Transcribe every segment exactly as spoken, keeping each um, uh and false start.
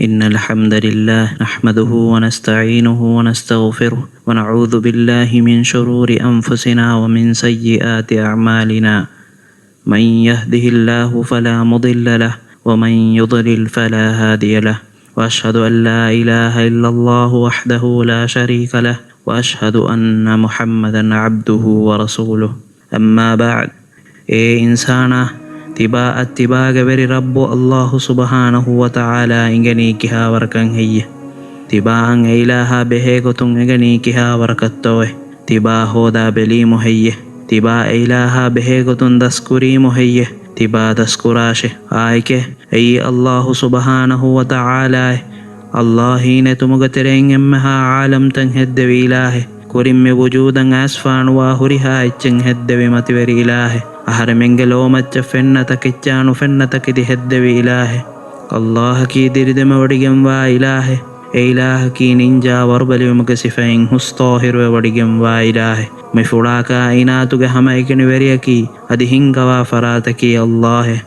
إن الحمد لله نحمده ونستعينه ونستغفره، ونعوذ بالله من شرور أنفسنا ومن سيئات أعمالنا. من يهده الله فلا مضل له، ومن يضلل فلا هادي له. وأشهد أن لا إله إلا الله وحده لا شريك له، وأشهد أن محمدا عبده ورسوله. أما بعد، އޭ އިންސާނާ، ތިބާއަށް ތިބާގެ ވެރި ރައްބު ﷲ ސުބްޙާނަހޫ ވަތަޢާލާ އިނގެނީ ކިހާވަރަކަށް ހެއްޔެ؟ ތިބާއަށް އެ އިލާހާ ބެހޭގޮތުން އެނގެނީ ކިހާވަރަކަށްތޯއެ؟ ތިބާ ހޯދާ ބެލީމު ހެއްޔެ؟ ތިބާ އެ އިލާހާ ބެހޭގޮތުން ދަސްކުރީމު ހެއްޔެ؟ ތިބާ ދަސްކުރާށެ. އާއެކޭ، އެއީ ﷲ ސުބްޙާނަހޫ ވަތަޢާލާއޭ. ﷲ އީ ނެތުމުގެ ތެރެއިން އެންމެހާ ޢާލަމްތައް ހެއްދެވި އިލާހެއް. ކުރިން މި ވުޖޫދަށް އައިސްފާނުވާ ހުރިހާ އެއްޗެއް ހެއްދެވި މަތިވެރި އިލާހެއް. އަހަރެމެންގެ ލޯމައްޗަށް ފެންނަ ތަކެއްޗާ ނުފެންނަ ތަކެތި ހެއްދެވި އިލާހެއް. ﷲ އަކީ ދިރިދެމެވޮޑިގެންވާ އިލާހެއް. އެ އިލާހަކީ ނިންޖާ ވަރުބަލިވުމުގެ ސިފައިން ހުސް ޠާހިރުވެވޮޑިގެންވާ އިލާހެއް. މި ފުޅާ ކާއިނާތުގެ ހަމައެކަނި ވެރިޔަކީ އަދި ހިންގަވާ ފަރާތަކީ ﷲ އެ.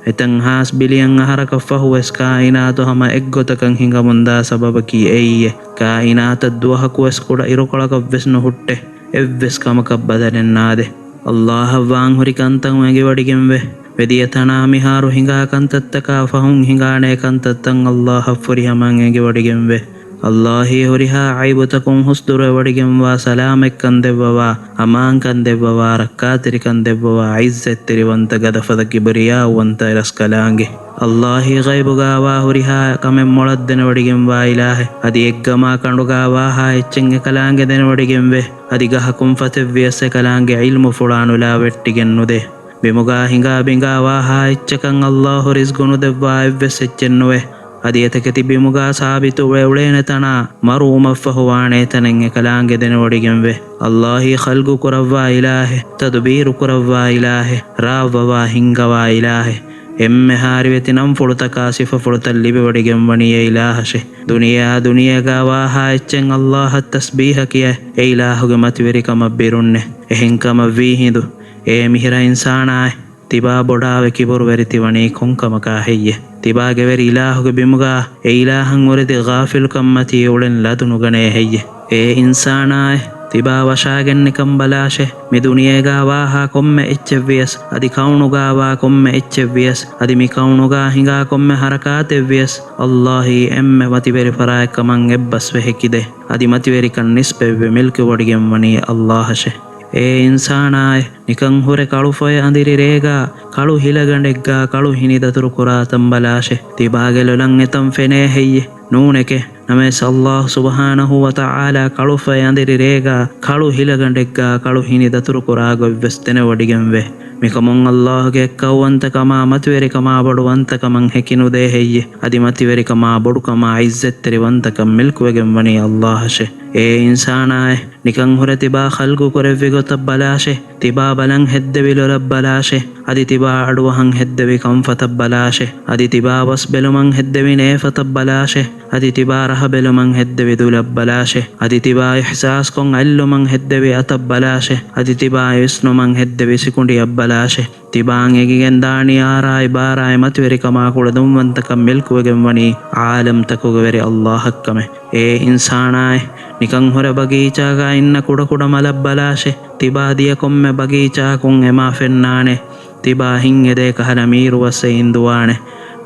އެތަން ހާސް ބިލިއަން އަހަރަކަށް ފަހުވެސް ކާއިނާތު ހަމަ އެއްގޮތަކަށް ހިނގަމުންދާ ސަބަބަކީ އެއީއޭ. ކާއިނާތަށް ދުވަހަކުވެސް ކުޑަ އިރުކޮޅަކަށްވެސް ނުހުއްޓޭ. އެއްވެސް ކަމަކަށް ބަދަލެއް ނާދޭ. ﷲ އަށް ވާންހުރި ކަންތައް އެނގިވަޑިގެންވޭ. ވެދިޔަ ތަނާ މިހާރު ހިނގާ ކަންތައްތަކާ ފަހުން ހިނގާނޭ ކަންތައްތައް ﷲ އަށް ފުރިހަމައަށް އެނގިވަޑިގެންވޭ. ﷲ އީ ހުރިހާ ޢައިބުތަކުން ހުސް ދުރުވެވަޑިގެންވާ، ސަލާމަތްކަން ދެއްވަވާ، އަމާންކަން ދެއްވަވާ، ރައްކާތެރިކަން ދެއްވަވާ، ޢިއްޒަތްތެރިވަންތަ، ގަދަފަދަ، ކިބްރިޔާއުވަންތަ ރަސްކަލާނގެ. ﷲ އީ ޣައިބުގާވާ ހުރިހާ ކަމެއް މޮޅަށް ދެނެވަޑިގެންވާ އިލާހެއް. އަދި އެއްގަމާ ކަނޑުގާ ވާހާ އެއްޗެއް އެކަލާނގެ ދެނެވަޑިގެންވޭ. އަދި ގަހަކުން ފަތެއްވިޔަސް އެކަލާނގެ ޢިލްމުފުޅާ ނުލާ ވެއްޓިގެން ނުދޭ. ބިމުގާ ހިނގާ ބިނގާ ވާހާ އެއްޗަކަށް ﷲ ރިޒްގު ނުދެއްވާ އެއްވެސް އެއްޗެއް ނުވޭ. އަދި އެތަކެތި ބިމުގާ ސާބިތުވެ އުޅޭނެ ތަނާ މަރުވުމަށްފަހު ވާނޭ ތަނެއް އެކަލާނގެ ދެނެވޮޑިގެންވޭ. ﷲ އީ ޚަލްގު ކުރައްވާ އިލާހެއް، ތަދުބީރު ކުރައްވާ އިލާހެއް، ރާވަވާ ހިންގަވާ އިލާހެއް. އެންމެހާ ރިވެތި ނަންފުޅުތަކާ ސިފަފުޅުތައް ލިބިވަޑިގެންވަނީ އެ އިލާހަށޭ. ދުނިޔެއާ ދުނިޔޭގާ ވާހާ އެއްޗެއް ﷲ އަށް ތަސްބީޙަ ކިޔައި، އެ އިލާހުގެ މަތިވެރިކަމަށް ބިރުންނޭ. އެހެންކަމަށް ވީހިނދު، އޭ މިހިރަ އިންސާނާއޭ! ތިބާ ބޮޑާވެ ކިބުރުވެރި ތިވަނީ ކޮންކަމަކާ ހެއްޔެ؟ ތިބާގެ ވެރި އިލާހުގެ ބިމުގާ އެ އިލާހަށް އުރެދި ޣާފިލުކަންމަތީ އުޅެން ލަދުނުގަނޭ ހެއްޔެ؟ އޭ އިންސާނާއޭ! ތިބާ ވަށާގެން ނިކަން ބަލާށޭ! މި ދުނިޔޭގާ ވާހާ ކޮންމެ އެއްޗެއްވިޔަސް، އަދި ކައުނުގާވާ ކޮންމެ އެއްޗެއްވިޔަސް، އަދި މި ކައުނުގާ ހިނގާ ކޮންމެ ހަރަކާތެއްވިޔަސް، ﷲ އީ އެންމެ މަތިވެރި ފަރާތްކަމަށް އެއްބަސްވެ ހެކިދޭ. އަދި މަތިވެރިކަން ނިސްބަތްވެ މިލްކުވެވޮޑިގެންވަނީ ﷲ އަށޭ. އޭ އިންސާނާއޭ! ނިކަން ހުރެ ކަޅުފޮއެ އަނދިރި ރޭގާ، ކަޅު ހިލަގަނޑެއްގާ، ކަޅު ހިނި ދަތުރު ކުރާ ތަންބަލާށޭ. ތިބާގެ ލޮލަށް އެތަން ފެނޭ ހެއްޔެ؟ ނޫނެކޭ. ނަމަވެސް ﷲ ސުބްޙާނަހޫ ވަތަޢާލާ ކަޅުފޮއެ އަނދިރި ރޭގާ، ކަޅު ހިލަގަނޑެއްގާ، ކަޅު ހިނި ދަތުރު ކުރާ ގޮތްވެސް ދެނެވޮޑިގެންވޭ. މިކަމުން ﷲ ގެ އެއްކައުވަންތަކަމާ، މަތިވެރިކަމާ ބޮޑުވަންތަކަމަށް ހެކިނުދޭ ހެއްޔެ؟ އަދި މަތިވެރިކަމާ ބޮޑުކަމާ ޢިއްޒަތްތެރިވަންތަކަން މިލްކުވެގެންވަނީ ﷲ އަށޭ. އޭ އިންސާނާއޭ! ނިކަން ހުރެ ތިބާ ޚަލްގު ކުރެއްވި ގޮތަށް ބަލާށޭ. ތިބާ ބަލަން ހެއްދެވި ލޮލަށް ބަލާށޭ. އަދި ތިބާ އަޑުއަހަން ހެއްދެވި ކަންފަތަށް ބަލާށޭ. އަދި ތިބާ ބަސް ބެލުމަށް ހެއްދެވި ނޭފަތަށް ބަލާށޭ. އަދި ތިބާ ރަހަ ބެލުމަށް ހެއްދެވި ދުލަށް ބަލާށޭ. އަދި ތިބާ އިޙްސާސްކޮށް އަތްލުމަށް ހެއްދެވި އަތަށް ބަލާށޭ. އަދި ތިބާ ވިސްނުމަށް ހެއްދެވި ސިކުނޑިއަށް ބަލާށޭ. ތިބާއަށް އެނގިގެން ދާނީ އާރާއި ބާރާއި މަތިވެރިކަމާ ކުޅަދުންވަންތަކަން މިލްކުވެގެންވަނީ ޢާލަމްތަކުގެ ވެރި ﷲ އަށްކަމެއް. އޭ އިންސާނާއޭ! ނިކަން ހުރެ ބަގީޗާގާ އިންނަ ކުޑަކުޑަ މަލަށް ބަލާށޭ. ތިބާ ދިޔަ ކޮންމެ ބަގީޗާއަކުން އެ މަ ފެންނާނެ. ތިބާ ހިތް އެދޭ ކަހަލަ މީރުވައްސެއް އިންދުވާނެ.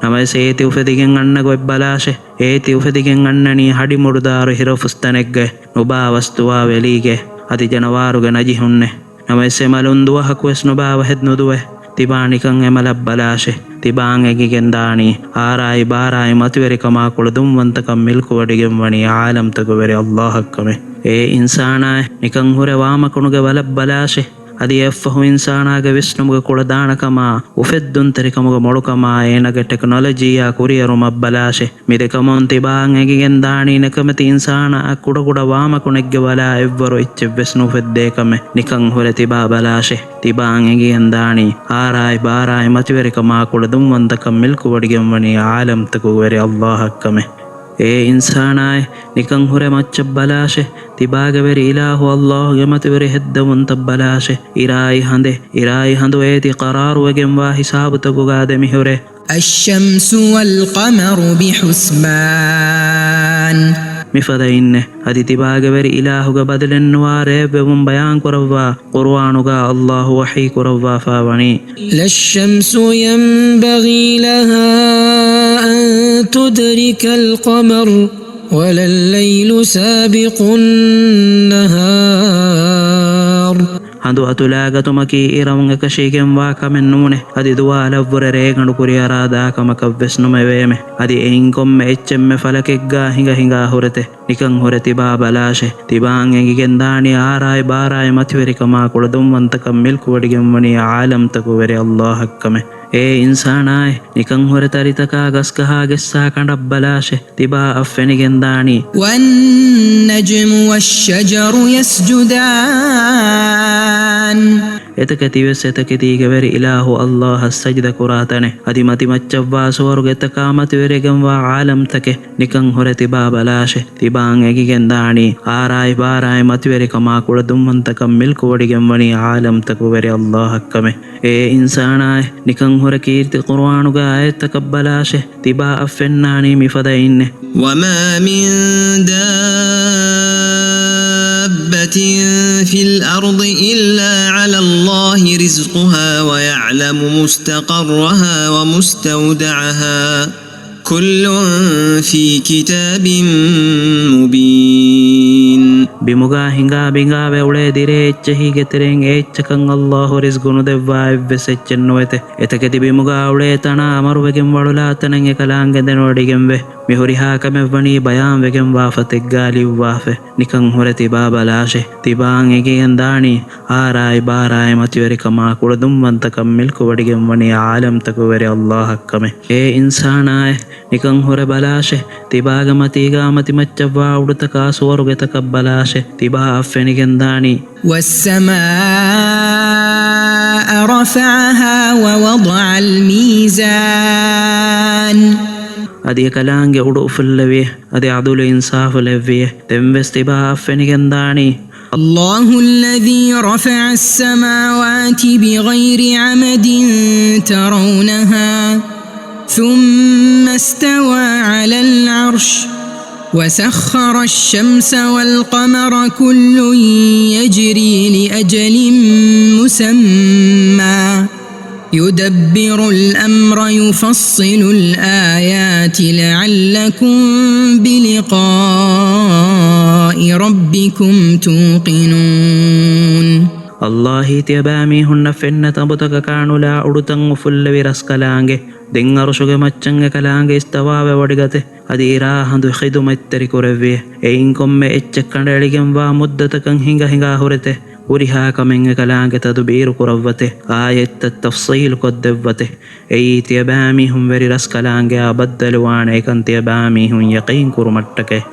ނަމަވެސް އޭތި އުފެދިގެން އަންނަ ގޮތް ބަލާށޭ. އޭތި އުފެދިގެން އަންނަނީ ހަޑި މުޑުދާރު ހިރަފުސްތަނެއްގައި. ނުބާ ވަސް ދުވާ ވެލީގައި. އަދި ޖަނަވާރުގެ ނަޖިހުންނެއް. ނަމަވެސް އެ މަލުން ދުވަހަކުވެސް ނުބާ ވަހެއް ނުދުވޭ. ތިބާ ނިކަން އެ މަލަށް ބަލާށޭ. ތިބާއަށް އެނގިގެން ދާނީ އާރާއި ބާރާއި މަތިވެރިކަމާ ކުޅަދުންވަންތަކަން މިލްކުވެވޮޑިގެންވަނީ ޢާލަމްތަކުގެ ވެރި ﷲ އަށްކަމެއް. އޭ އިންސާނާއޭ! ނިކަން ހުރެ ވާމަކުނުގެ ވަލަށް ބަލާށޭ. އަދި އެއަށްފަހު އިންސާނާގެ ވިސްނުމުގެ ކުޅަދާނަކަމާ، އުފެއްދުންތެރިކަމުގެ މޮޅުކަމާ، އޭނާގެ ޓެކްނޮލޮޖީއާ ކުރިއެރުމަށް ބަލާށޭ. މިދެކަމުން ތިބާއަށް އެނގިގެން ދާނީ ނެކަމެތި އިންސާނާއަށް ކުޑަކުޑަ ވާމަކުނެއްގެ ވަލާ އެއްވަރު އެއްޗެއްވެސް ނުއުފެއްދޭ ކަމެއް. ނިކަން ހުރެ ތިބާ ބަލާށޭ. ތިބާއަށް އެނގިގެން ދާނީ އާރާއި ބާރާއި މަތިވެރިކަމާ ކުޅަދުންވަންތަކަން މިލްކުވޮޑިގެންވަނީ ޢާލަމްތަކުގެ ވެރި ﷲ އަށްކަމެއް. އޭ އިންސާނާއޭ! ނިކަން ހުރެ މައްޗަށް ބަލާށޭ. ތިބާގެ ވެރި އިލާހު ﷲ ގެ މަތިވެރި ހެއްދެވުންތައް ބަލާށޭ. އިރާއި ހަނދެއް، އިރާއި ހަނދު އޭތި ޤަރާރުވެގެންވާ ހިސާބުތަކުގާ ދެމިހުރޭ. الشمس والقمر بحسبان. މިފަދައިންނެ، އަދި ތިބާގެ ވެރި އިލާހުގެ ބަދަލެއްނުވާ ރޭއްވެވުން ބަޔާންކުރައްވާ ޤުރުއާނުގަ އައްލާހު ވަޙީ ކުރައްވާފާވަނީ، لا الشمس ينبغي لها أن تدرك القمر ولا الليل سابق النهار. ހަނދު އަތުލާގަތުމަކީ އިރަށް އެކަށީގެންވާ ކަމެއް ނޫނޭ. އަދި ދުވާލަށްވުރެ ރޭގަނޑު ކުރިއަރާ ދާ ކަމަކަށްވެސް ނުމެވޭމެ. އަދި އެއިން ކޮންމެ އެއްޗެއްމެ ފަލަކެއްގާ ހިނގަ ހިނގާ ހުރެތެ. ނިކަން ހުރެ ތިބާ ބަލާށެ. ތިބާއަށް އެނގިގެން ދާނީ އާރާއި ބާރާއި މަތިވެރިކަމާ ކުޅަދުންވަންތަކަން މިލްކުވޮޑިގެންވަނީ އާލަމްތަކުގެ ވެރި އައްލާހަށްކަމެ. އޭ އިންސާނާއޭ، ނިކަން ހުރެ ތަރިތަކާ ގަސްގަހާ ގެއްސާ ކަނޑަށް ބަލާށެ. ތިބާއަށް ފެނިގެންދާނީ، والنجم والشجر يسجدان. އެތަކެތިވެސް އެތަކެތީގެ ވެރި އިލާހު އައްލާހަށް ސަޖިދަ ކުރާ ތަނެއް. އަދި މަތިމައްޗަށްވާ ސުވަރުގެތަކާ މަތިވެރިގެންވާ އާލަމްތަކެއް. ނިކަން ހުރެ ތިބާ ބަލާށެ. ތިބާއަށް އެނގިގެންދާނީ އާރާއި ބާރާއި މަތިވެރިކަމާ ކުޅަދުންވަންތަކަން މިލްކުވޮޑިގެންވަނީ އާލަމްތަކުގެ ވެރި އައްލާހަށްކަމެ. އޭ އިންސާނާއޭ، ނިކަން ހުރެ ކީރިތި ޤުރުއާނުގެ އާޔަތްތަކަށް ބަލާށެ. ތިބާއަށް ފެންނާނީ މިފަދައިންނެ. وما من دابة في الأرض إلا على الله رزقها ويعلم مستقرها ومستودعها كل في كتاب مبين. ބިމުގާ ހިނގާ ބިނގާވެ އުޅޭ ދިރޭ އެއްޗެހީގެ ތެރެއިން އެއްޗަކަށް އައްލާހު ރިޒްގު ނުދެއްވާ އެއްވެސް އެއްޗެއް ނުވެތެ. އެތަކެތި ބިމުގާ އުޅޭ ތަނާ އަމަރުވެގެން ވަޅުލާ ތަނެއް އެކަލާނގެ ދެނެވޮޑިގެންވެ. މި ހުރިހާ ކަމެއްވަނީ ބަޔާންވެގެންވާ ފަތެއްގާ ލިޔުއްވާފަ. ނިކަން ހުރެ ތިބާ ބަލާށެ. ތިބާއަށް އެނގިގެން ދާނީ އާރާއި ބާރާއި މަތިވެރިކަމާ ކުޅަދުންވަންތަކަން މިލްކުވޮޑިގެންވަނީ އާލަމްތަކުގެ ވެރި އައްލާހަށްކަމެ. އޭ އިންސާނާއޭ، ނިކަން ހުރެ ބަލާށެ. ތިބާގެ މަތީގާ މަތިމައްޗަށްވާ އުޑުތަކާ ސުވަރުގެތަކަށް ބަލާށެ. ތިބާއަށް ފެނިގެންދާނީ، والسماء رفعها ووضع الميزان. އަދި އެކަލާނގެ އުޑު އުފުއްލެވިއޭ. އަދި ޢަދުލު އިންސާފު ލެއްވިއޭ. ދެންވެސް ތިބާއަށް ފެނިގެންދާނީ، الله الذي رفع السماوات بغير عمد ترونها ثم استوى على العرش وسخر الشمس والقمر كل يجري لأجل مسمى يدبر الأمر يفصل الآيات لعلكم بلقاء ربكم توقنون. އައްލާހީ ތިޔަބައިމީހުންނަށް ފެންނަ ތަނބުތަކަކާ ނުލާ އުޑުތައް އުފުއްލެވި ރަސްކަލާނގެ. ދެން އަރުޝުގެ މައްޗަށް އެކަލާނގެ އިސްތަވާވެވޮޑިގަތެ. އަދި އިރާ ހަނދު ޚިދުމަތްތެރި ކުރެއްވިއޭ. އެއިން ކޮންމެ އެއްޗެއް ކަނޑައެޅިގެންވާ މުއްދަތަކަށް ހިނގަ ހިނގާ ހުރެތެ. ހުރިހާ ކަމެއް އެކަލާނގެ ތަދުބީރު ކުރައްވަތެ. އާޔަތްތައް ތަފްޞީލު ކޮށްދެއްވަތެ. އެއީ ތިޔަބައިމީހުން ވެރި ރަސްކަލާނގެއާ ބައްދަލުވާނެ އެކަން ތިޔަބައިމީހުން ޔަޤީން ކުރުމަށްޓަކައި.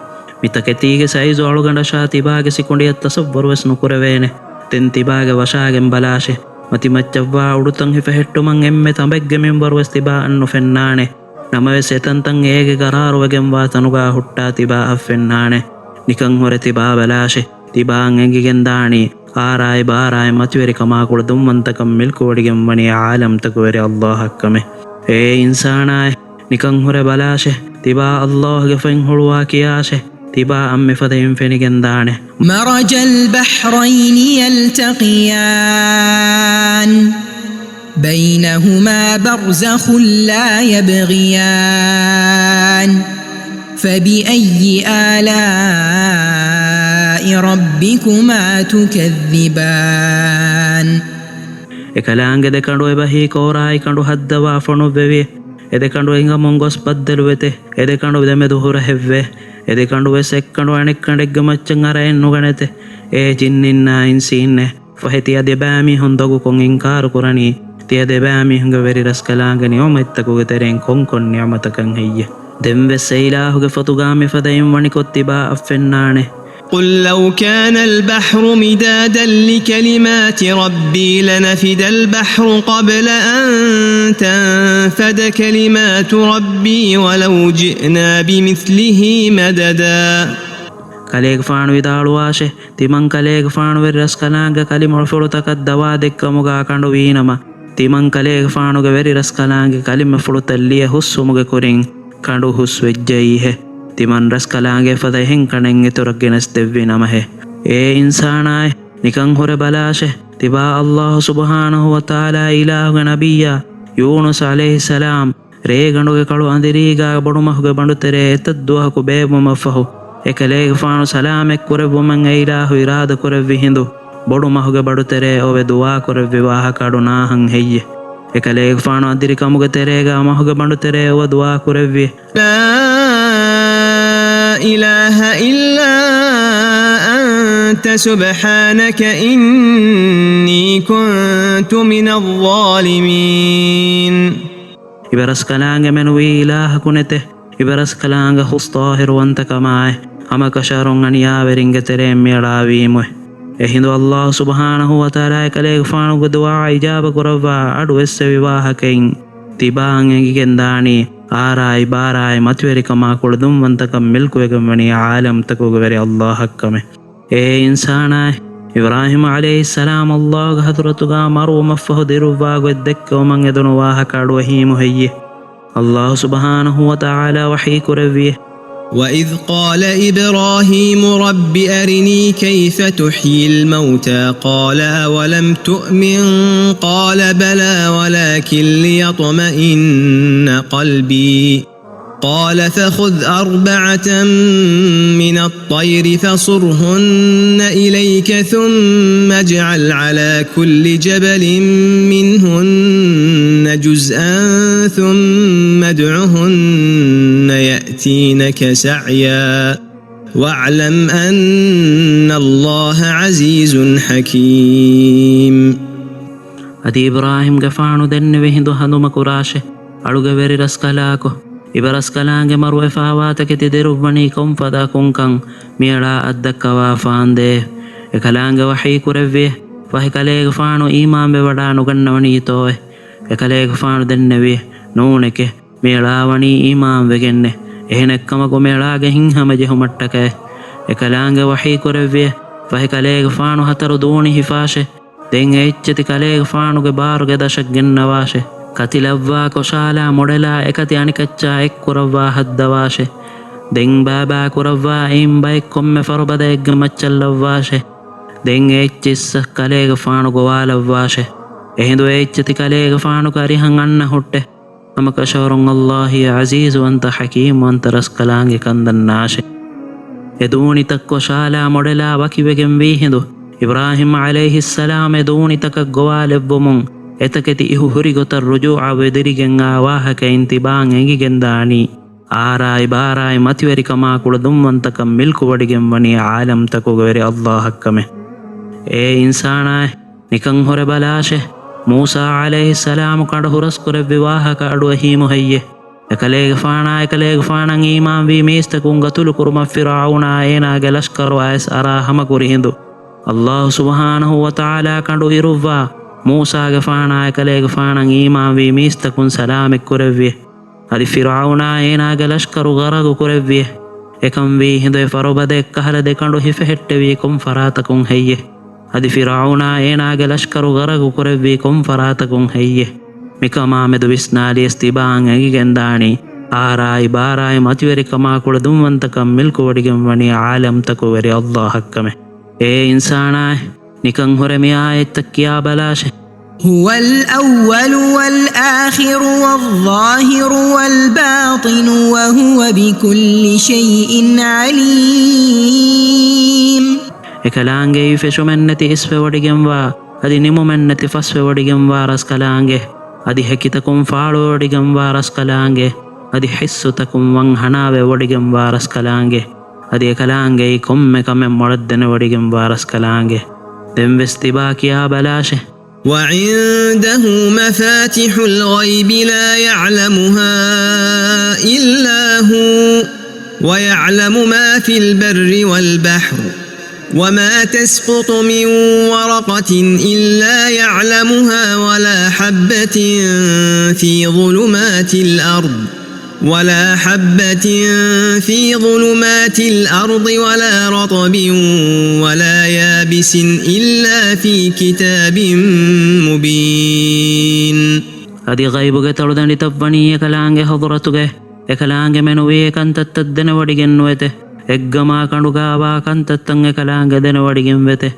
މިތަކެތީގެ ސައިޒު އަޅުގަނޑަށާ ތިބާގެ ސިކުނޑިއަށް ތަޞައްވަރުވެސް ނުކުރެވޭނެ. ދެން ތިބާގެ ވަށާގެން ބަލާށެ. މަތިމައްޗަށްވާ އުޑުތައް ހިފެހެއްޓުމަށް އެންމެ ތަނބެއްގެ މިންވަރުވެސް ތިބާއަށް ނުފެންނާނެ. ނަމަވެސް އެތަންތަން އޭގެ ގަރާރުވެގެންވާ ތަނުގާ ހުއްޓާ ތިބާއަށް ފެންނާނެ. ނިކަން ހުރެ ތިބާ ބަލާށެ. ތިބާއަށް އެނގިގެން ދާނީ އާރާއި ބާރާއި މަތިވެރިކަމާ ކުޅަދުންވަންތަކަން މިލްކުވޮޑިގެންވަނީ އާލަމްތަކުގެ ވެރި އައްލާހަށްކަމެ. އޭ އިންސާނާއޭ، ނިކަން ހުރެ ބަލާށެ. ތިބާ އައްލާހުގެ ފަތް ހުޅުވާ ކިޔާށެ. ތިބާއަށް މިފަދައިން ފެނިގެން ދާނެ. مرج البحرين يلتقيان بينهما برزخ لا يبغيان فبأي آلاء ربكما تكذبان. އެކަލާނގެ ދެކަނޑު އެބަހީ ކޯރާއި ކަނޑު ހައްދަވާ ފޮނުއްވެވި. އެދެކަނޑު ހިނގަމުން ގޮސް ބައްދަލުވެތެ. އެދެކަނޑު ދެމެދު ހުރަހެއްވޭ. އެދެކަނޑު ވެސް އެއްކަނޑު އަނެއްކަނޑެއްގެ މައްޗަށް އަރައެއް ނުގަނެތެ. އޭ ޖިންނިންނާ އިންސީންނޭ! ފަހެ ތިޔަ ދެބައިމީހުން ދޮގުކޮށް އިންކާރު ކުރަނީ، ތިޔަ ދެބައިމީހުންގެ ވެރި ރަސްކަލާނގެ ނިޢުމަތްތަކުގެ ތެރެއިން ކޮންކޮން ނިޢުމަތަކަށް ހެއްޔެ؟ ދެންވެސް އެއިލާހުގެ ފޮތުގާ މިފަދައިން ވަނިކޮށް ތިބާއަށް ފެންނާނެ. قل لو كان البحر مدادا لكلمات ربي لنفد البحر قبل أن تنفد كلمات ربي ولو جئنا بمثله مددا. ކަލޭގެފާނު ވިދާޅުވާށެ، ތިމަން ކަލޭގެފާނު ވެރި ރަސްކަލާނގެ ކަލިމަ އުފުޅުތަކަށް ދަވާ ދެއްކަމުގާ ކަނޑު ވީނަމަ، ތިމަން ކަލޭގެފާނުގެ ވެރި ރަސްކަލާނގެ ކަލިމަފުޅުތައް ލިޔެ ހުސްވުމުގެ ކުރިން ކަނޑު ހުސްވެއްޖައީހޭ. ތިމަން ރަސްކަލާނގެ އެފަދަ އެހެން ކަނޑެއް އިތުރަށް ގެނެސް ދެއްވި ނަމަހޭ. އޭ އިންސާނާއޭ، ނިކަން ހުރެ ބަލާށޭ. ތިބާ ﷲ ސުބްޙާނަހޫ ވަތަޢާލާ އިލާހުގެ ނަބިއްޔާ ޔޫނުސް ޢަލައިހިއްސަލާމް ރޭގަނޑުގެ ކަޅު އަނދިރީގާ ބޮޑުމަހުގެ ބަނޑުތެރޭ އެތައް ދުވަހަކު ބޭއްވުމަށްފަހު، އެކަލޭގެފާނު ސަލާމަތް ކުރެއްވުމަށް އެއިލާހު އިރާދަ ކުރެއްވި ހިނދު، ބޮޑުމަހުގެ ބަނޑުތެރޭ އޮވެ ދުޢާ ކުރެއްވި ވާހަކަ އަޑު ނާހަން ހެއްޔޭ؟ އެކަލޭގެފާނު އަނދިރިކަމުގެ ތެރޭގާ މަހުގެ ބަނޑުތެރޭ އޮވަ ދުޢާ ކުރެއްވި. لا إله إلا أنت سبحانك إني كنت من الظالمين. އިބަރަސްކަލާނގެ މެނުވީ އިލާހަކު ނެތޭ. އިބަރަސްކަލާނގެ ހުސް ޠާހިރުވަންތަކަމާއި، ހަމަކަށަވަރުން އަނިޔާވެރިންގެ ތެރެއިން މިއަޅާވީމުއެ. އެހިނދު ﷲ ސުބްޙާނަހޫ ވަތަޢާލާ އެކަލޭގެފާނުގެ ދުޢާ އިޖާބަ ކުރައްވާ އަޑު އެއްސެވި ވާހަކައިން ތިބާއަށް އެނގިގެންދާނީ، އާރާއި ބާރާއި މަތިވެރިކަމާ ކުޅަދުންވަންތަކަން މިލްކުވެގެންވަނީ ޢާލަމްތަކުގެ ވެރި ﷲއަށްކަމެއް. އޭ އިންސާނާއޭ، އިބްރާހީމް ޢަލައިހިއްސަލާމް ﷲގެ ޙަޟްރަތުގާ މަރުވުމަށްފަހު ދިރުއްވާ ގޮތް ދެއްކެވުމަށް އެދުނު ވާހަކަ އަޑުއެހީމު ހެއްޔޭ؟ ﷲ ސުބްޙާނަހޫ ވަތަޢާލާ ވަޙީ ކުރެއްވިއޭ. وإذ قال إبراهيم رب أرني كيف تحيي الموتى قال أولم تؤمن قال بلى ولكن ليطمئن قلبي قال فخذ أربعة من الطير فصرهن إليك ثم اجعل على كل جبل منهن جزءا ثم ادعهن يأتينك سعيا واعلم أن الله عزيز حكيم. އަދި އިބްރާހީމްގެފާނު ދެންނެވި ހިނދު ހަނދުމަކުރާށޭ. އަޅުގެ ވެރި ރަސްކަލާކޮ، އިބަރަސްކަލާނގެ މަރުވެފާވާތަކެތި ދިރުއްވަނީ ކޮންފަދަ ކޮންކަން މިއަޅާ އަތްދައްކަވާފާނދޭ. އެކަލާނގެ ވަޙީ ކުރެއްވިއޭ. ފަހެ ކަލޭގެފާނު އީމާންވެވަޑާ ނުގަންނަވަނީތޯއޭ؟ އެކަލޭގެފާނު ދެންނެވިއޭ. ނޫނެކޭ. މިއަޅާވަނީ އީމާންވެގެންނޭ. އެހެނެއްކަމަކު މިއަޅާގެ ހިތްހަމަޖެހުމަށްޓަކައި. އެކަލާނގެ ވަޙީ ކުރެއްވިއޭ. ފަހެ ކަލޭގެފާނު ހަތަރު ދޫނި ހިފާށޭ. ދެން އެ އެއްޗެތި ކަލޭގެފާނުގެ ބާރުގެ ދަށަށް ގެންނަވާށޭ. ކަތިލައްވާ ކޮށާލާ މޮޑެލާ އެކަތި އަނިކައްޗާ އެއްކުރައްވާ ހައްދަވާށޭ. ދެން ބާބާ ކުރައްވާ އެއިން ބައެއް ކޮންމެ ފަރުބަދައެއްގެ މައްޗަށްލައްވާށޭ. ދެން އެ އެއްޗިއްސަށް ކަލޭގެފާނު ގޮވާލައްވާށޭ. އެހިނދު އެ އެއްޗެތި ކަލޭގެފާނުގެ އަރިހަށް އަންނަ ހުއްޓޭ. ހަމަކަށަވަރުން ﷲ އީ ޢަޒީޒުވަންތަ ޙަކީމްވަންތަ ރަސްކަލާނގެ ކަންދަންނާށޭ. އެ ދޫނިތައް ކޮށާލާ މޮޑެލާ ވަކިވެގެންވީ ހިނދު، އިބްރާހީމް ޢަލައިހިއްސަލާމް އެ ދޫނިތަކަށް ގޮވާލެއްވުމުން އެތަކެތި އިހު ހުރި ގޮތަށް ރުޖޫޢަވެ ދިރިގެން އާ ވާހަކައިން ތިބާއަށް އެނގިގެންދާނީ، އާރާއި ބާރާއި މަތިވެރިކަމާ ކުޅަދުންވަންތަކަން މިލްކުވޮޑިގެންވަނީ ޢާލަމްތަކުގެ ވެރި ﷲއަށްކަމެއް. އޭ އިންސާނާއޭ! ނިކަން ހުރެ ބަލާށޭ، މޫސާ ޢަލައިހިއްސަލާމު ކަނޑު ހުރަސްކުރެއްވި ވާހަކަ އަޑުއެހީމު ހެއްޔޭ؟ އެކަލޭގެފާނާ އެކަލޭގެފާނަށް އީމާންވީ މީސްތަކުން ގަތުލުކުރުމަށް ފިރްޢައުނާ އޭނާގެ ލަޝްކަރު އައިސް އަރާ ހަމަކުރި ހިނދު، ﷲ ސުބްޙާނަހޫ ވަތަޢާލާ ކަނޑު އިރުއްވާ، މޫސާގެފާނާ އެކަލޭގެފާނަށް އީމާންވީ މީސްތަކުން ސަލާމަތްކުރެއްވި. އަދި ފިރްޢައުނާ އޭނާގެ ލަޝްކަރު ޣަރަގު ކުރެއްވި. އެކަންވީ ހިނދު އެ ފަރުބަދައެއްކަހަލަ ދެ ކަނޑު ހިފެހެއްޓެވީ ކޮން ފަރާތަކުން ހެއްޔޭ؟ އަދި ފިރްޢައުނާ އޭނާގެ ލަޝްކަރު ޣަރަގު ކުރެއްވީ ކޮން ފަރާތަކުން ހެއްޔޭ؟ މިކަމާމެދު ވިސްނާލިޔަސް ތިބާއަށް އެނގިގެންދާނީ، އާރާއި ބާރާއި މަތިވެރިކަމާ ކުޅަދުންވަންތަކަން މިލްކުވޮޑިގެންވަނީ ޢާލަމްތަކުގެ ވެރި ﷲއަށްކަމެއް. އޭ އިންސާނާއޭ! ނިކަން ހުރެ މި އާޔަތްތައް ކިޔާބަލާށޭ. هو الأول والآخر والظاهر والباطن وهو بكل شيء عليم. އެކަލާނގެއީ ފެށުމެއްނެތި އިސްވެވޮޑިގެންވާ، އަދި ނިމުމެއްނެތި ފަސްވެވޮޑިގެންވާ ރަސްކަލާނގެ، އަދި ހެކިތަކުން ފާޅުވެވޮޑިގެންވާ ރަސްކަލާނގެ، އަދި ހިއްސުތަކުން ވަންހަނާވެވޮޑިގެންވާ ރަސްކަލާނގެ، އަދި އެކަލާނގެއީ ކޮންމެ ކަމެއް މޮޅަށްދެނެވޮޑިގެންވާ ރަސްކަލާނގެ. ދެންވެސް ތިބާ ކިޔާބަލާށޭ. وعنده مفاتح الغيب لا يعلمها إلا هو ويعلم ما في البر والبحر وما تسقط من ورقة إلا يعلمها ولا حبة في ظلمات الأرض ولا حبة في ظلمات الأرض ولا رطب ولا يابس إلا في كتاب مبين. އަދި ޣައިބުގެ ތަޅުދަނޑިތައް ވަނީ އެކަލާނގެ ޙަޟްރަތުގައި. އެކަލާނގެ މެނުވީ އެ ކަންތައްތައް ދެނެވޮޑިގެން ނުވެތެ. އެއްގަމާ ކަނޑުގާވާ ކަންތައްތައް އެކަލާނގެ ދެނެވޮޑިގެން ވެތެ.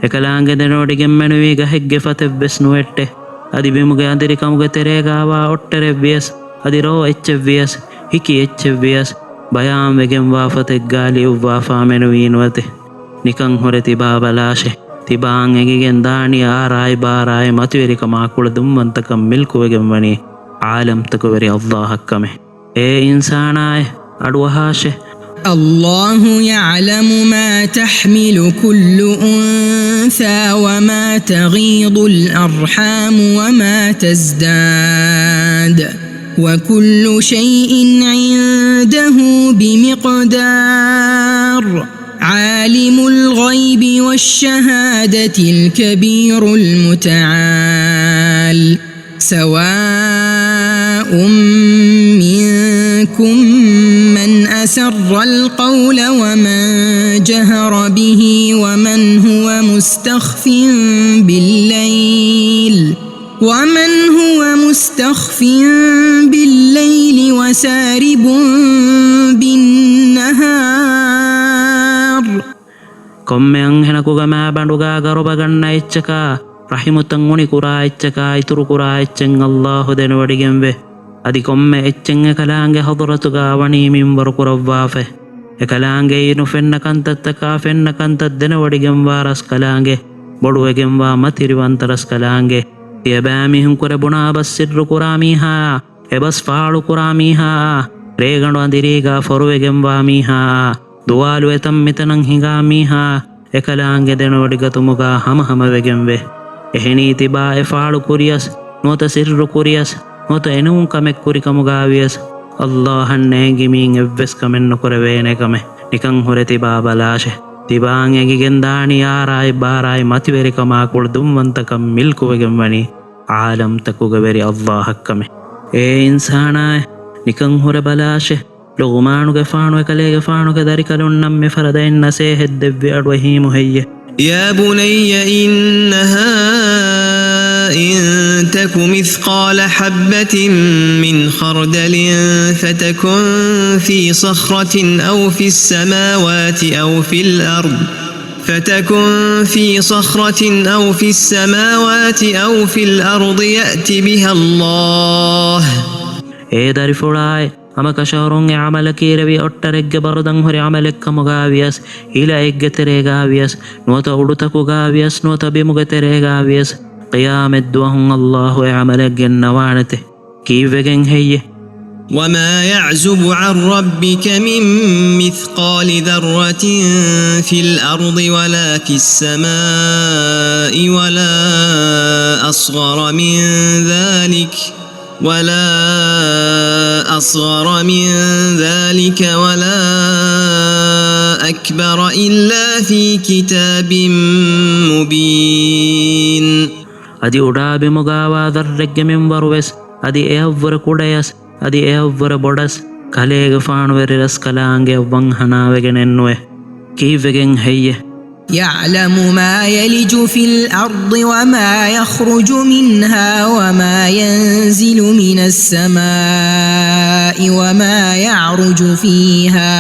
އެކަލާނގެ ދެނެވޮޑިގެން މެނުވީ ގަހެއްގެ ފަތެއްވެސް ނުވެއްޓެ. އަދި ބިމުގެ އަނދިރިކަމުގެ ތެރޭގާވާ އޮއްޓަރެއްވިޔަސް، އަދި ރޯ އެއްޗެއްވިޔަސް، ހިކި އެއްޗެއްވިޔަސް، ބަޔާންވެގެންވާ ފޮތެއްގާ ލިޔުއްވާފާ މެނުވީ ނުވެތެ. ނިކަން ހުރެ ތިބާ ބަލާށެ. ތިބާއަށް އެނގިގެން ދާނީ އާރާއި ބާރާއި މަތިވެރިކަމާ ކުޅަދުންވަންތަކަން މިލްކުވެގެން ވަނީ ޢާލަމްތަކުވެރި އައްލާހަށް ކަމެއް. އޭ އިންސާނާއޭ، އަޑުއަހާށެ. الله يعلم ما تحمل كل أنثى وما تغيض الأرحام وما تزداد، وكل شيء عنده بمقدار. عالم الغيب والشهادة الكبير المتعال. سواء منكم من أسر القول ومن جهر به ومن هو مستخف بالليل، ومن هو مستخف بالليل وسارب بالنهار. ކޮންމެ އަންހެނަކުގެ މާބަނޑުގާ ގަރުބަގަންނަ އެއްޗަކާ، ރަޙިމުތައް އުނިކުރާ އެއްޗަކާ، އިތުރުކުރާ އެއްޗެއް އައްލާހު ދެނެވޮޑިގެންވޭ. އަދި ކޮންމެ އެއްޗެއް އެކަލާނގެ ޙަޟްރަތުގާ ވަނީ މިންވަރު ކުރައްވާފަ. އެކަލާނގެއީ ނުފެންނަ ކަންތައްތަކާ ފެންނަ ކަންތައް ދެނެވޮޑިގެންވާ ރަސްކަލާނގެ، ބޮޑުވެގެންވާ މަތިވެރިވަންތަ ރަސްކަލާނގެ. ތިޔަބައިމީހުން ކުރެ ބުނާ ބަސް ސިއްރު ކުރާ މީހާއާ، އެބަސް ފާޅުކުރާ މީހާއާ، ރޭގަނޑު އަނދިރީގާ ފޮރުވެގެންވާ މީހާއާ، ދުވާލު އެތަން މިތަނަށް ހިނގާ މީހާއާ، އެކަލާނގެ ދެނެވޮޑިގަތުމުގާ ހަމަހަމަވެގެންވޭ. އެހެނީ ތިބާ އެ ފާޅު ކުރިޔަސް، ނުވަތަ ސިއްރު ކުރިޔަސް، ނުވަތަ އެނޫން ކަމެއް ކުރިކަމުގާވިޔަސް، އައްލާހަށް ނޭނގިމީން އެއްވެސް ކަމެއް ނުކުރެވޭނެ ކަމެއް. ނިކަން ހުރެ ތިބާ ބަލާށެ. ތިބާއަށް އެނގިގެން ދާނީ އާރާއި ބާރާއި މަތިވެރިކަމާ ކުޅަދުންވަންތަކަން މިލްކުވެގެން ވަނީ ޢާލަމްތަކުގެ ވެރި އައްލާހަށް ކަމެއް. އޭ އިންސާނާއޭ، ނިކަން ހުރެ ބަލާށެ. ލުޤުމާނުގެފާނު އެކަލޭގެފާނުގެ ދަރިކަލުންނަށް މިފަރަދައިން ނަސޭހަތް ދެއްވި އަޑުއެހީމު ހެއްޔެ؟ يا بني إنها إن تك مثقال حبة من خردل فتكن في صخرة أو في السماوات أو في الأرض، فتكن في صخرة أو في السماوات أو في الأرض يأت بها الله. އޭ ދަރިފުޅާއޭ، ހަމަކަށަވަރުން އެ ޢަމަލަކީ ރެވި އޮއްޓަރެއްގެ ބަރުދަން ހުރި ޢަމަލެއްކަމުގާވިޔަސް، ހިލައެއްގެ ތެރޭގާވިޔަސް، ނުވަތަ އުޑުތަކުގާވިޔަސް، ނުވަތަ ބިމުގެ ތެރޭގާވިޔަސް، ޤިޔާމަތްދުވަހުން އައްލާހު އެ ޢަމަލެއް ގެންނަވާނެތެ. ކީއްވެގެން ހެއްޔެ؟ وما يعزب عن ربك من مثقال ذرة في الأرض ولا في السماء ولا أصغر من ذلك، ولا أصغر من ذلك ولا أكبر إلا في كتاب مبين. އަދި އުޑާ ބިމުގާވާ ޛައްރެއްގެ މިންވަރުވެސް، އަދި އެއަށްވުރެ ކުޑަޔަސް، އަދި އެއަށްވުރެ ބޮޑަސް، ކަލޭގެފާނު ވެރި ރަސްކަލާނގެއަށް ވަންހަނާވެގެނެއްނުވޭ. ކީއްވެގެން ހެއްޔެ؟ يعلم ما يلج في الأرض وما يخرج منها وما ينزل من السماء وما يعرج فيها.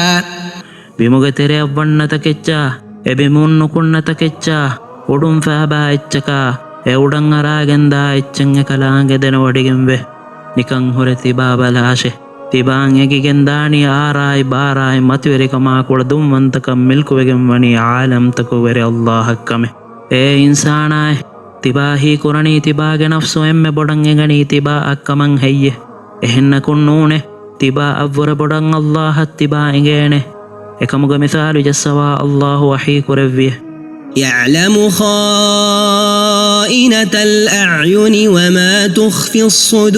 ބިމުގެ ތެރެއަށް ވަންނަ ތަކެއްޗާ، އެ ބިމުން ނުކުންނަ ތަކެއްޗާ، އުޑުން ފައިބާ އެއްޗަކާ، އެ އުޑަށް އަރާގެންދާ އެއްޗެއް އެކަލާނގެ ދެނެވޮޑިގެންވޭ. ނިކަން ހުރެ ތިބާ ބަލާށެ. ތިބާއަށް އެނގިގެން ދާނީ އާރާއި ބާރާއި މަތިވެރިކަމާ ކުޅަދުންވަންތަކަން މިލްކުވެގެން ވަނީ ޢާލަމްތަކުގެ ވެރި އައްލާހަށް ކަމެއް. އޭ އިންސާނާއޭ، ތިބާ ހީކުރަނީ ތިބާގެ ނަފްސު އެންމެ ބޮޑަށް އެނގަނީ ތިބާއަށް ކަމަށް ހެއްޔެ؟ އެހެންނަކުން ނޫނޭ، ތިބާއަށްވުރެ ބޮޑަށް އައްލާހަށް ތިބާ އެނގޭނެ. އެކަމުގެ މިސާލު ޖައްސަވާ އައްލާހު ވަޙީ ކުރެއްވިއޭ. يعلم خائنة الأعين وما تخفي الصدور.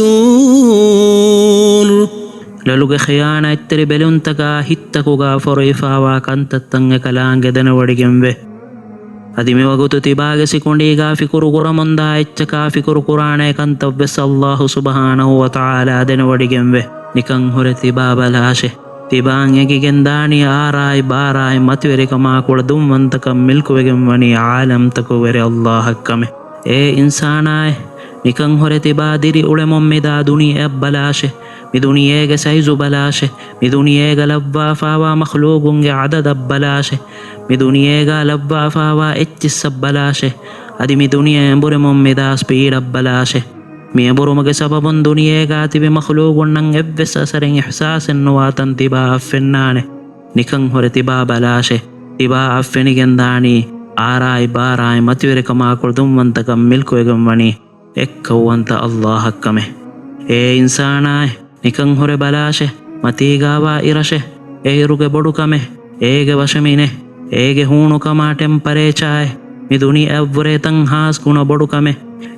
ލޮލުގެ ޚިޔާނާތްތެރި ބެލުންތަކާ ހިތްތަކުގާ ފޮރުވިފާވާ ކަންތައްތައް އެކަލާނގެ ދެނެވޮޑިގެންވޭ. އަދި މިވަގުތު ތިބާގެ ސިކުނޑީގާ ފިކުރު ކުރަމުންދާ އެއްޗަކާ ފިކުރު ކުރާނޭ ކަންތައްވެސް އައްލާހު ސުބްޙާނަހޫ ވަތަޢާލާ ދެނެވޮޑިގެންވޭ. ނިކަން ހުރެ ތިބާ ބަލާށޭ. ތިބާއަށް އެނގިގެން ދާނީ އާރާއި ބާރާއި މަތިވެރިކަމާ ކުޅަދުންވަންތަކަން މިލްކުވެގެން ވަނީ ޢާލަމްތަކުގެ ވެރި އައްލާހަށް ކަމެއް. އޭ އިންސާނާއޭ، ނިކަން ހުރެ ތިބާ ދިރިއުޅެމުން މިދާ ދުނިޔެއަށް ބަލާށޭ. މި ދުނިޔޭގެ ސައިޒު ބަލާށޭ. މި ދުނިޔޭގަ ލައްވާފާވާ މަޚްލޫގުންގެ އަދަދަށް ބަލާށޭ. މި ދުނިޔޭގަ ލައްވާފާވާ އެއްޗިއްސަށް ބަލާށޭ. އަދި މި ދުނިޔެ އެނބުރެމުން މިދާ ސްޕީޑަށް ބަލާށޭ. މި އެނބުރުމުގެ ސަބަބުން ދުނިޔޭގަ ތިބި މަޚްލޫގުންނަށް އެއްވެސް އަސަރެއް އިޙްސާސެއް ނުވާތަން ތިބާއަށް ފެންނާނެ. ނިކަން ހުރެ ތިބާ ބަލާށޭ. ތިބާއަށް ފެނިގެންދާނީ އާރާއި ބާރާއި މަތިވެރިކަމާ ކުޅިދުންވަންތަކަން މިލްކުވެގެން ވަނީ އެއްކައުވަންތަ އައްލާހަށްކަމެއް. އޭ އިންސާނާއޭ، ނިކަން ހުރެ ބަލާށޭ، މަތީގާވާ އިރަށޭ، އޭރުގެ ބޮޑުކަމޭ، އޭގެ ވަށަމިނޭ، އޭގެ ހޫނުކަމާ ޓެމްޕަރޭޗާއޭ، މި ދުނިޔެއަށްވުރެ ތަން ހާސް ގުނަ ބޮޑުކަމޭ.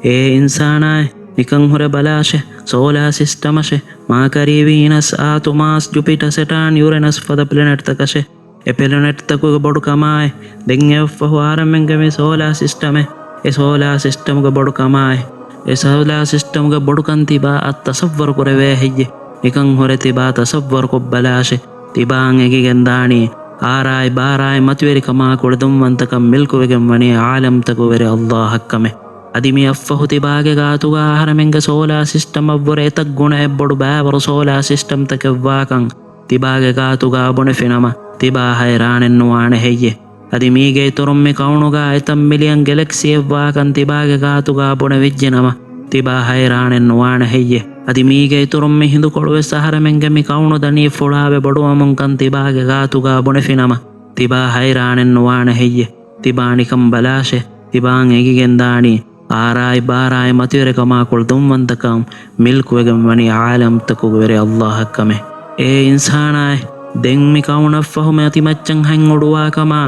އޭ އިންސާނާއޭ، ނިކަން ހުރެ ބަލާށޭ، ސޯލާ ސިސްޓަމަށޭ، މާކަރީ ވީނަސް، އާތު، މާސް، ޖުޕިޓަ، ސެޓާން، ޔުރެނަސް ފަދަ ޕްލެނެޓްތަކަށޭ. އެ ޕްލެނެޓްތަކުގެ ބޮޑުކަމާއި، ދެން އެއަށްފަހު އަހަރެމެންގެ މި ސޯލާ ސިސްޓަމެއް، އެ ސޯލާ ސިސްޓަމުގެ ބޮޑުކަމާއި، އެ ސޯލާ ސިސްޓަމުގެ ބޮޑުކަން ތިބާއަށް ތަސައްވަރު ކުރެވޭ ހެއްޔެ؟ ނިކަން ހުރެ ތިބާ ތަސައްވަރު ކޮށްބަލާށޭ. ތިބާއަށް އެނގިގެންދާނީ އާރާއި ބާރާއި މަތިވެރިކަމާ ކުޅިދުންވަންތަކަން މިލްކުވެގެން ވަނީ އާލަމްތަކުގެ ވެރި އައްލާހަށްކަމެއް. އަދި މި އަށްފަހު ތިބާގެ ގާތުގަ އަހަރެމެންގެ ސޯލާ ސިސްޓަމަށްވުރެ އެތައް ގުނައެއް ބޮޑު ބައިވަރު ސޯލާ ސިސްޓަމްތަކެއްވާކަން ތިބާގެ ގާތުގަ ބުނެފިނަމަ، ތިބާ ހައިރާނެއް ނުވާނެ ހެއްޔެ؟ އަދި މީގެ އިތުރުން މި ކައުނުގަ އެތައް މިލިއަން ގެލެކްސީއެއްވާކަން ތިބާގެ ގާތުގަ ބުނެވިއްޖެނަމަ، ތިބާ ހައިރާނެއް ނުވާނެ ހެއްޔެ؟ އަދި މީގެ އިތުރުން މި ހިނދުކޮޅުވެސް އަހަރެމެންގެ މި ކައުނު ދަނީ ފުޅާވެ ބޮޑުވަމުންކަން ތިބާގެ ގާތުގަ ބުނެފިނަމަ، ތިބާ ހައިރާނެއް ނުވާނެ ހެއްޔެ؟ ތިބާ ނިކަން ބަލާށޭ. ތިބާއަށް އެނގިގެންދާނީ އާރާއި ބާރާއި މަތިވެރިކަމާ ކުޅިދުންވަންތަކަން މިލްކުވެގެން ވަނީ އާލަމްތަކުގެ ވެރި އައްލާހަށްކަމެއް. އޭ އިންސާނާއޭ، ދެން މި ކައުނަށްފަހު މަތިމައްޗަށް ހަތް އުޑުވާކަމާ،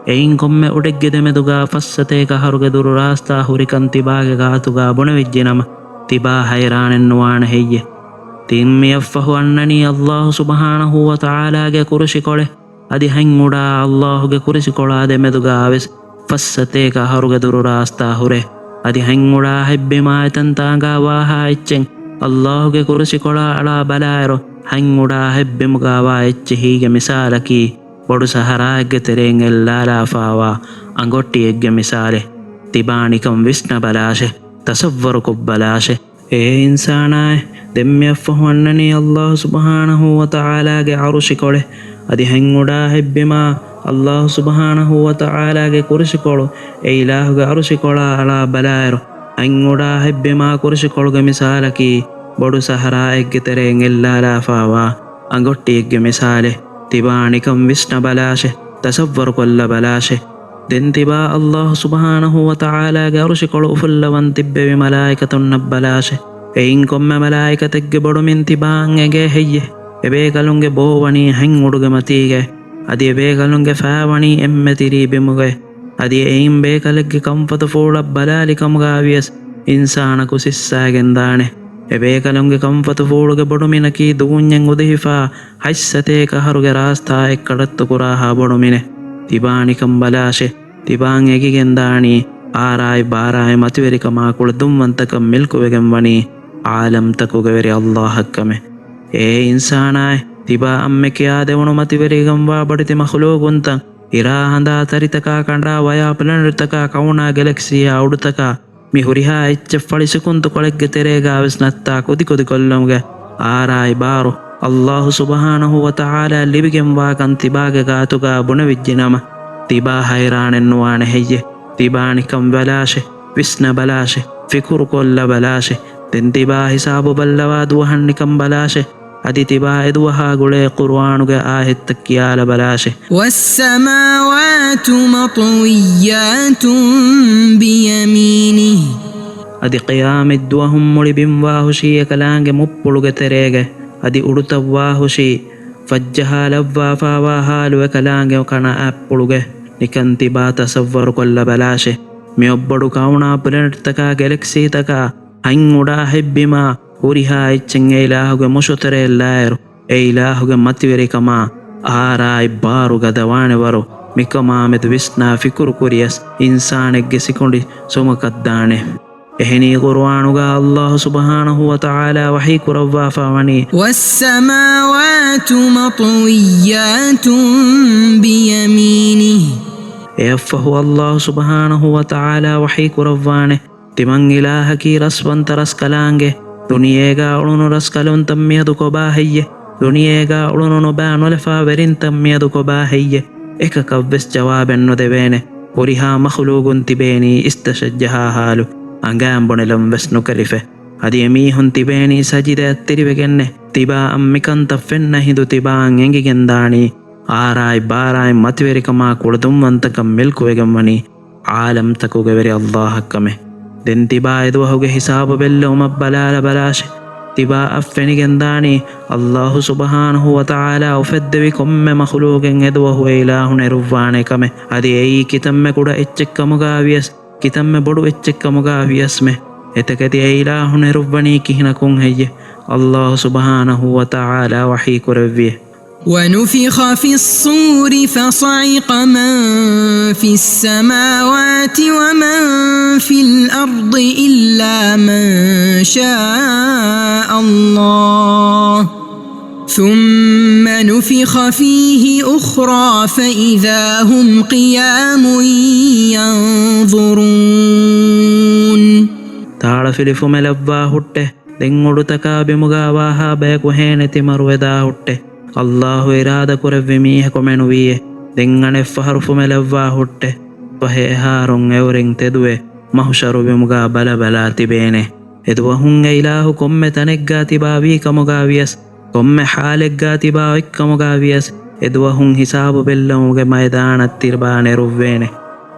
އެއިން ކޮންމެ އުޑެއްގެ ދެމެދުގަ ފައްސަތޭކަ އަހަރުގެ ދުރު ރާސްތާ ހުރިކަން ތިބާގެ ގާތުގަ ބުނެވިއްޖެނަމަ، ތިބާ ހައިރާނެއް ނުވާނެ ހެއްޔެ؟ ތިން މިއަށްފަހު އަންނަނީ އައްލާހު ސުބްޙާނަހޫ ވަތަޢާލާގެ ކުރުސިކޮޅެއް. އަދި ހަތް އުޑާ އައްލާހުގެ ކުރުސިކޮޅާ ދެމެދުގަވެސް ފައްސަތޭކަ އަހަރުގެ ދުރު ރާސްތާ ހުރޭ. އަދި ހަތް އުޑާ ހެއްބިމާ އެތަންތާނގާ ވާހާ އެއްޗެއް އައްލާހުގެ ކުރުސިކޮޅާ އަޅާ ބަލާއިރު، ހަތް އުޑާ ހެއްބިމުގާވާ އެއްޗެހީގެ މިސާލަކީ، ބޮޑު ސަހަރާއެއްގެ ތެރެއިން އެއްލާލާފާވާ އަނގޮއްޓިއެއްގެ މިސާލެއް. ތިބާ ނިކަން ވިސްނަބަލާށޭ، ތަސައްވަރުކޮށްބަލާށޭ. އޭ އިންސާނާއޭ، ދެން މިއަށްފަހު އަންނަނީ އައްލާހު ސުބްޙާނަހޫ ވަތަޢާލާގެ ޢަރުޝިކޮޅެއް. އަދި ހަތް އުޑާ ހެއްބިމާ، އައްލާހު ސުބްޙާނަހޫ ވަތަޢާލާގެ ކުރުސިކޮޅު އެ އިލާހުގެ ޢަރުޝިކޮޅާ އަޅާ ބަލާއިރު، ހަތް އުޑާ ހެއްބިމާ ކުރުސިކޮޅުގެ މިސާލަކީ، ބޮޑު ސަހަރާއެއްގެ ތެރެއިން އެއްލާލާފާވާ އަނގޮއްޓިއެއްގެ މިސާލެއް. ތިބާ ނިކަން ވިސްނަބަލާށޭ، ތަސައްވަރުކޮށްލަބަލާށޭ. ދެން ތިބާ އައްލާހު ސުބްޙާނަހޫ ވަތަޢާލާގެ ޢަރުޝިކޮޅު އުފުއްލަވަން ތިއްބެވި މަލާއިކަތުންނަށް ބަލާށޭ. އެއިން ކޮންމެ މަލާއިކަތެއްގެ ބޮޑުމިން ތިބާއަށް އެނގޭ ހެއްޔެ؟ އެބޭކަލުންގެ ބޯ ވަނީ ހަތް އުޑުގެ މަތީގައި. އަދި އެބޭކަލުންގެ ފައި ވަނީ އެންމެ ތިރީ ބިމުގައި. އަދި އެއިން ބޭކަލެއްގެ ކަންފަތުފޫޅަށް ބަލާލި ކަމުގައިވިޔަސް އިންސާނަކު ސިއްސާގެންދާނެ. އެބޭކަލުންގެ ކަންފަތުފޫޅުގެ ބޮޑުމިނަކީ ދޫންޏެއް އުދިހިފާ ހަތްސަތޭކަ އަހަރުގެ ރާސްތާއެއް ކަޑައްތުކުރާހާ ބޮޑުމިނެއް. ތިބާ ނިކަން ބަލާށޭ. ތިބާއަށް އެނގިގެންދާނީ އާރާއި ބާރާއި މަތިވެރިކަމާ ކުޅިދުންވަންތަ ކަން މިލްކުވެގެން ވަނީ ޢާލަމްތަކުގެ ވެރި އައްލާހަށްކަމެއް. އޭ އިންސާނާއޭ، ތިބާއަށް މި ކިޔާދެވުނު މަތިވެރިވެގެންވާ ބޮޑެތި މަޚްލޫގުންތައް، އިރާ ހަނދާ ތަރިތަކާ ކަނޑާ ވަޔާ ޕްލެނެޓްތަކާ ކައުނާ ގެލެކްސީއާ އުޑުތަކާ، މި ހުރިހާ އެއްޗެއް ފަޅި ސިކުންތުކޮޅެއްގެ ތެރޭގާވެސް ނައްތާ ކުދިކުދިކޮށްލުމުގެ އާރާއި ބާރު އައްލާހު ސުބްޙާނަހޫ ވަތަޢާލާ ލިބިގެންވާކަން ތިބާގެ ގާތުގާ ބުނެވިއްޖެނަމަ، ތިބާ ހައިރާނެއް ނުވާނެ ހެއްޔެ؟ ތިބާ ނިކަން ބަލާށޭ، ވިސްނަބަލާށޭ، ފިކުރުކޮށްލަބަލާށޭ. ދެން ތިބާ ހިސާބު ބައްލަވާ ދުވަހަށް ނިކަން ބަލާށޭ. އަދި ތިބާ އެދުވަހާ ގުޅޭ ޤުރުއާނުގެ އާޔަތްތައް ކިޔާލަބަލާށޭ. والسماوات مطويات بيمينه. އަދި ޤިޔާމަތްދުވަހުން މުޅި ބިން ވާހުށީ އެކަލާނގެ މުއްޕުޅުގެ ތެރޭގަ، އަދި އުޑުތައް ވާހުށީ ފައްޖަހާލައްވާފާވާ ހާލު އެކަލާނގެ ކަނަ އަތްޕުޅުގަ. ނިކަން ތިބާ ތަސައްވަރުކޮށްލަބަލާށޭ. މިއޮއްބޮޑު ކައުނާ ޕްލެނެޓްތަކާ ގެލެކްސީތަކާ ހަތް އުޑާ ހެއްބިމާ ހުރިހާ އެއްޗެއް އެ އިލާހުގެ މުށުތެރެއަށް ލާއިރު، އެ އިލާހުގެ މަތިވެރިކަމާ އާރާއި ބާރު ގަދަވާނެ ވަރު މިކަމާމެދު ވިސްނާ ފިކުރު ކުރިޔަސް އިންސާނެއްގެ ސިކުނޑި ސުމަކަށްދާނެ. އެހެނީ ޤުރުއާނުގާ އައްލާހު ސުބްޙާނަހޫ ވަތަޢާލާ ވަޙީ ކުރައްވާފާ ވަނީ، والسماوات مطويات بيمينه. އެއަށްފަހު އައްލާހު ސުބްޙާނަހޫ ވަތަޢާލާ ވަޙީ ކުރައްވާނެ، ތިމަން އިލާހަކީ ރަސްވަންތަ ރަސްކަލާނގެ، ދުނިޔޭގާ އުޅުނު ރަސްކަލުންތައް މިއަދު ކޮބާ ހެއްޔެ؟ ދުނިޔޭގާ އުޅުނު ނުބާ ނުލަފާ ވެރިންތައް މިއަދު ކޮބާ ހެއްޔެ؟ އެކަކަށްވެސް ޖަވާބެއް ނުދެވޭނެ. ހުރިހާ މަޚުލޫގުން ތިބޭނީ އިސްތަށަށް ޖަހާ ހާލު، އަނގައިން ބުނެލަން ވެސް ނުކެރިފަ. އަދި އެމީހުން ތިބޭނީ ސަޖިދައަށް ތިރިވެގެންނެ. ތިބާއަށް މިކަންތައް ފެންނަ ހިނދު ތިބާއަށް އެނގިގެންދާނީ، އާރާތް ބާރާތް މަތިވެރިކަމާ ކުޅަދުންވަންތަކަން މިލްކުވެގެންވަނީ ޢާލަމްތަކުގެ ވެރި އައްލާހަށްކަމެއް. ދެން ތިބާ އެދުވަހުގެ ހިސާބު ބެއްލެވުމަށް ބަލާލަ ބަލާށެ. ތިބާއަށް ފެނިގެންދާނީ، އައްލާހު ސުބްޙާނަހު ވަތަޢާލާ އުފެއްދެވި ކޮންމެ މަޚުލޫގެއް އެދުވަހު އެ އިލާހު ނެރުއްވާނެ ކަމެއް. އަދި އެއީ ކިތަންމެ ކުޑަ އެއްޗެއްކަމުގާ ވިޔަސް، ކިތަންމެ ބޮޑު އެއްޗެއްކަމުގާ ވިޔަސްމެ، އެތަކެތި އެ އިލާހު ނެރުއްވަނީ ކިހިނަކުން ހެއްޔެ؟ އައްލާހު ސުބްޙާނަހު ވަތަޢާލާ ވަޙީ ކުރެއްވިއޭ. ونفخ في الصور فصعق من في السماوات ومن في الأرض إلا من شاء الله ثم نفخ فيه أخرى فإذا هم قيام ينظرون. ތާޅަފިލި ފުމެލައްވާ ހުއްޓެ. ދެން އުޑުތަކާ ބިމުގާ ވާހާ ބަޔަކު ހޭނެތި މަރުވެދާ ހުއްޓެ. އައްލާހު އިރާދަ ކުރެއްވި މީހަކު މެނުވީއޭ. ދެން އަނެއްފަހަރު ފުމެލައްވާ ހުއްޓެ. ފަހެ އެހާރުން އެއުރެން ތެދުވެ، މަހުޝަރު ބިމުގާ ބަލަބަލާ ތިބޭނެ. އެދުވަހުން އެ އިލާހު ކޮންމެ ތަނެއްގާ ތިބާ ވީ ކަމުގާ ވިޔަސް، ކޮންމެ ޙާލެއްގާ ތިބާ އޮތްކަމުގާ ވިޔަސް، އެދުވަހުން ހިސާބު ބެއްލެވުމުގެ މައިދާނަށް ތިބާ ނެރުއްވޭނެ.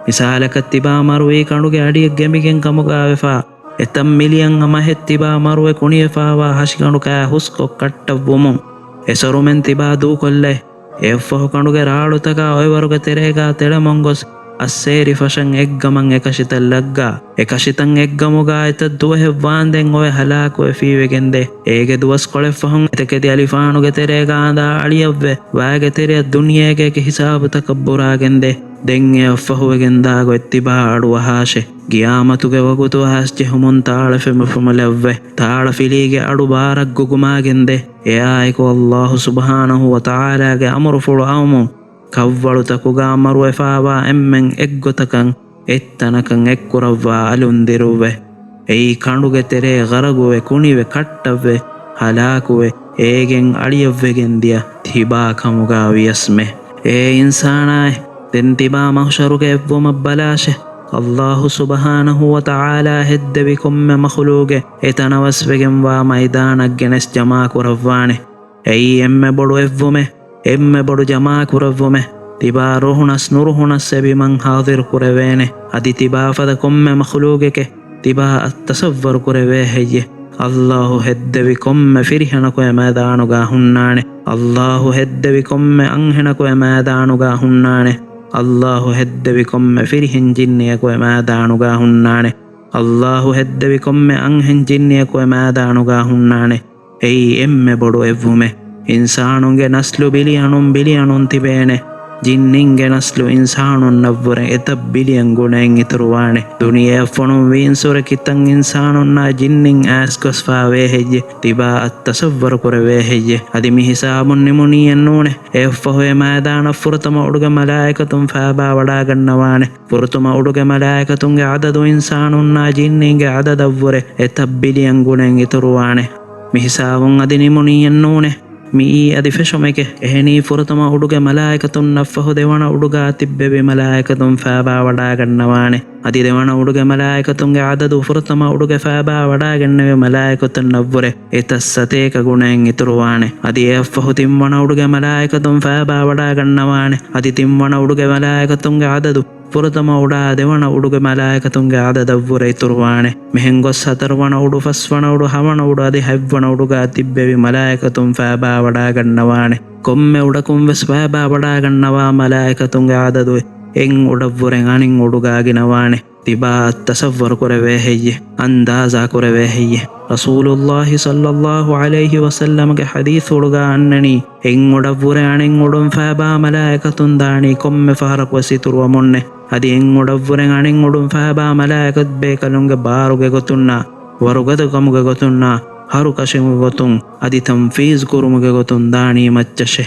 މިސާލަކަށް ތިބާ މަރުވީ ކަނޑުގެ އަޑިއަށް ގެނބިގެން ކަމުގާވެފާ، އެތައް މިލިއަން މަހެއް ތިބާ މަރުވެ ކުނިވެފާވާ ހަށިގަނޑު ކާ ހުސްކޮށް ކައްޓައްވުމުން އެސޮރުމެން ތިބާ ދޫކޮށްލައި، އެއަށްފަހު ކަނޑުގެ ރާޅުތަކާ އޮއިވަރުގެ ތެރޭގާ ތެޅަމުން ގޮސް، އައްސޭރި ފަށަން އެއްގަމަން އެކަށިތައް ލައްގާ، އެކަށިތައް އެއްގަމުގާ އެތައް ދުވަހެއް ވާންދެން އޮވެ ހަލާކުވެ ފީވެގެންދޭ. އޭގެ ދުވަސްކޮޅެއްފަހުން އެތަކެތި އަލިފާނުގެ ތެރޭގާ އަނދާ އަޅިއަށްވެ، ވާގެ ތެރެއަށް ދުނިޔޭގެ އެކި ހިސާބުތަކަށް ބުރާގެންދޭ. ދެން އެއަށްފަހުވެގެންދާ ގޮތް ތިބާ އަޑުއަހާށޭ. ގިޔާމަތުގެ ވަގުތު އައިސް ޖެހުމުން ތާޅަފިލި ފުމެލައްވައި، ތާޅަފިލީގެ އަޑު ބާރަށް ގުގުމާގެންދޭ. އެއާއެކު އައްލާހު ސުބްޙާނަހު ވަތަޢާލާގެ އަމުރުފުޅު އައުމުން، ކަށްވަޅުތަކުގާ މަރުވެފާވާ އެންމެން އެއްގޮތަކަށް އެއްތަނަކަށް އެއްކުރައްވާ އަލުން ދިރުއްވެ، އެއީ ކަނޑުގެ ތެރޭ ޣަރަގުވެ، ކުނިވެ، ކައްޓަށްވެ، ހަލާކުވެ، އޭގެން އަޅިއަށްވެގެން ދިޔަ ތިބާ ކަމުގާ ވިޔަސްމެ. އޭ އިންސާނާއޭ! ދެން ތިބާ މަހުޝަރުގެ އެއްވުމަށް ބަލާށޭ. އައްލާހު ސުބްޙާނަހު ވަތަޢާލާ ހެއްދެވި ކޮންމެ މަޚުލޫގެއް އެތަނަވަސްވެގެންވާ މައިދާނަށް ގެނެސް ޖަމާކުރައްވާނެ. އެއީ އެންމެ ބޮޑު އެއްވުމެއް، އެންމެ ބޮޑު ޖަމާކުރެއްވުމެއް. ތިބާ ރުހުނަސް ނުރުހުނަސް އެބިމަން ޙާޟިރު ކުރެވޭނެ. އަދި ތިބާ ފަދަ ކޮންމެ މަޚުލޫގެކެ، ތިބާއަށް ތަޞައްވަރު ކުރެވޭ ހެއްޔެ؟ އައްލާހު ހެއްދެވި ކޮންމެ ފިރިހެނަކު އެ މައިދާނުގާ ހުންނާނެ. އައްލާހު ހެއްދެވި ކޮންމެ އަންހެނަކު އެ މައިދާނުގާ ހުންނާނެ. އައްލާހު ހެއްދެވި ކޮންމެ ފިރިހެން ޖިންނިއަކު އެ މައިދާނުގާ ހުންނާނެ. އައްލާހު ހެއްދެވި ކޮންމެ އަންހެން ޖިންނިއަކު އެ މައިދާނުގާ ހުންނާނެ. އެއީ އެންމެ ބޮޑު އެއްވުމެއް. އިންސާނުންގެ ނަސްލު ބިލިއަނުން ބިލިއަނުން ތިބޭނެ. ޖިންނިންގެ ނަސްލު އިންސާނުންނަށްވުރެ އެތައް ބިލިއަން ގުނައެއް އިތުރުވާނެ. ދުނިޔެއަށް ފޮނުން ވީންސުރެ ކިތަން އިންސާނުންނާ ޖިންނިން އައިސް ގޮސްފާވޭ ހެއްޔެ؟ ތިބާއަށް ތަޞައްވަރު ކުރެވޭ ހެއްޔެ؟ އަދި މި ހިސާބުން ނިމުނީއެއް ނޫނޭ. އެއަށްފަހު އެ މައިދާނަށް ފުރަތަމަ އުޑުގެ މަލާއިކަތުން ފާބާވަޑާގަންނަވާނެ. ފުރަތަމަ އުޑުގެ މަލާއިކަތުންގެ އަދަދު އިންސާނުންނާ ޖިންނީންގެ އަދަދަށްވުރެ އެތައް ބިލިއަން ގުނައެއް އިތުރުވާނެ. މި ހިސާބުން އަދި ނިމުނީއެއް ނޫނޭ. މިއީ އަދި ފެށުމެކޭ. އެހެނީ ފުރަތަމަ އުޑުގެ މަލާއިކަތުންނަށްފަހު ދެވަނަ އުޑުގާ ތިއްބެވި މަލާއިކަތުން ފާބާވަޑާގަންނަވާނެ. އަދި ދެވަނަ އުޑުގެ މަލާއިކަތުންގެ އަދަދު ފުރަތަމަ އުޑުގެ ފާބާވަޑާގެންނެވި މަލާއިކަތުންނަށްވުރެ އެތައް ސަތޭކަ ގުނައެއް އިތުރުވާނެ. އަދި އެއަށްފަހު ތިންވަނަ އުޑުގެ މަލާއިކަތުން ފާބާވަޑާގަންނަވާނެ. އަދި ތިންވަނަ އުޑުގެ މަލާއިކަތުންގެ އަދަދު ފުރަތަމަ އުޑާ ދެވަނަ އުޑުގެ މަލާއިކަތުންގެ އަދަދަށްވުރެ އިތުރުވާނެ. މިހެން ގޮސް ހަތަރުވަނަ އުޑު، ފަސްވަނަ އުޑު، ހަވަނަ އުޑު އަދި ހަތްވަނަ އުޑުގާ ތިއްބެވި މަލާއިކަތުން ފާބާވަޑާގަންނަވާނެ. ކޮންމެ އުޑަކުން ވެސް ފާބާވަޑާގަންނަވާ މަލާއިކަތުންގެ އަދަދު އެއް އުޑަށްވުރެ އަނެއް އުޑުގާ ގިނަވާނެ. ތިބާއަށް ތަޞައްވަރު ކުރެވޭ ހެއްޔެ؟ އަންދާޒާ ކުރެވޭ ހެއްޔެ؟ ރަސޫލުﷲ ޞައްލަﷲ ޢަލައިހި ވަސައްލަމަގެ ޙަދީޘްފުޅުގާ އަންނަނީ، އެއް އުޑަށްވުރެ އަނެއް އުޑުން ފާބާ މަލާއިކަތުން ދާނީ ކޮންމެ ފަހަރަކުވެސް އިތުރުވަމުންނެ. އަދި އެއް އުޑަށްވުރެ އަނެއް އުޑުން ފާބާ މަލާއިކަތު ބޭކަލުންގެ ބާރުގެ ގޮތުންނާ، ވަރުގަދަކަމުގެ ގޮތުންނާ، ހަރުކަށުމުގެ ގޮތުން، އަދި ތަންފީޒު ކުރުމުގެ ގޮތުން ދާނީ މައްޗަށޭ.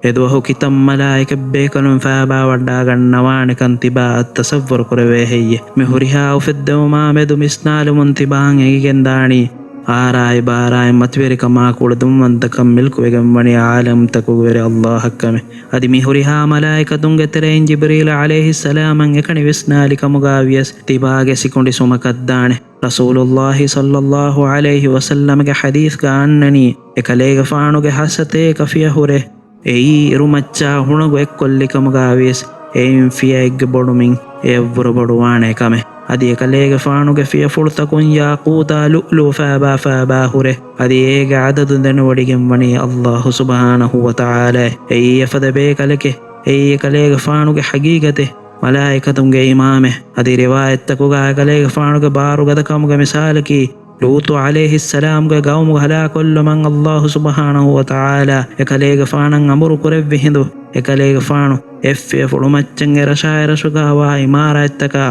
އެދުވަހު ކިތައް މަލާއިކަތް ބޭކަލުން ފާބާވައްޑާގަންނަވާނެކަން ތިބާއަށް ތަޞައްވަރު ކުރެވޭ ހެއްޔެ؟ މި ހުރިހާ އުފެއްދެވުމާ މެދު މިސްނާލުމުން ތިބާއަށް އެނގިގެންދާނީ، އާރާއި ބާރާއި މަތިވެރިކަމާ ކުޅަދުންވަންތަކަން މިލްކުވެގެންވަނީ ޢާލަމްތަކުގެ ވެރި ﷲ އަށްކަމެއް. އަދި މި ހުރިހާ މަލާއިކަތުންގެ ތެރެއިން ޖިބްރީލް ޢަލައިހިއްސަލާމަށް އެކަނި ވިސްނާލިކަމުގާވިޔަސް ތިބާގެ ސިކުނޑި ސުމަކަށްދާނެ. ރަސޫލުﷲ ޞައްލަﷲު ޢަލައިހި ވަސައްލަމަގެ ޙަދީޘްގަ އަންނަނީ، އެކަލޭގެފާނުގެ ހަސަތޭކަ ފިޔަ ހުރެ، އެއީ އިރުމައްޗާ ހުނަގު އެއްކޮށްލިކަމުގާވިޔަސް، އެއިން ފިޔައެއްގެ ބޮޑުމިން އެއަށްވުރެ ބޮޑުވާނޭ ކަމެއް. އަދި އެކަލޭގެފާނުގެ ފިޔަފުޅުތަކުން ޔާޤޫތާ ލުއުލުއު ފާބާ ފާބާ ހުރެ، އަދި އޭގެ ޢަދަދު ދެނެވޮޑިގެންވަނީ ﷲ ސުބްޙާނަހޫ ވަތަޢާލާ. އެއީ އެފަދަ ބޭކަލެކޭ، އެއީ އެކަލޭގެފާނުގެ ޙަޤީޤަތެއް، މަލާއިކަތުންގެ އިމާމެއް. އަދި ރިވާޔަތްތަކުގާ އެކަލޭގެފާނުގެ ބާރުގަދަކަމުގެ މިސާލަކީ، ލޫޠު ޢަލައިހިއްސަލާމްގެ ޤައުމު ހަލާކުކޮށްލުމަށް ﷲ ސުބްޙާނަހޫ ވަތަޢާލާ އެކަލޭގެފާނަށް އަމުރު ކުރެއްވި ހިނދު، އެކަލޭގެފާނު އެއްފިޔަފުޅު މައްޗަށް އެރަށާއިރަށުގާވާ އިމާރާތްތަކާ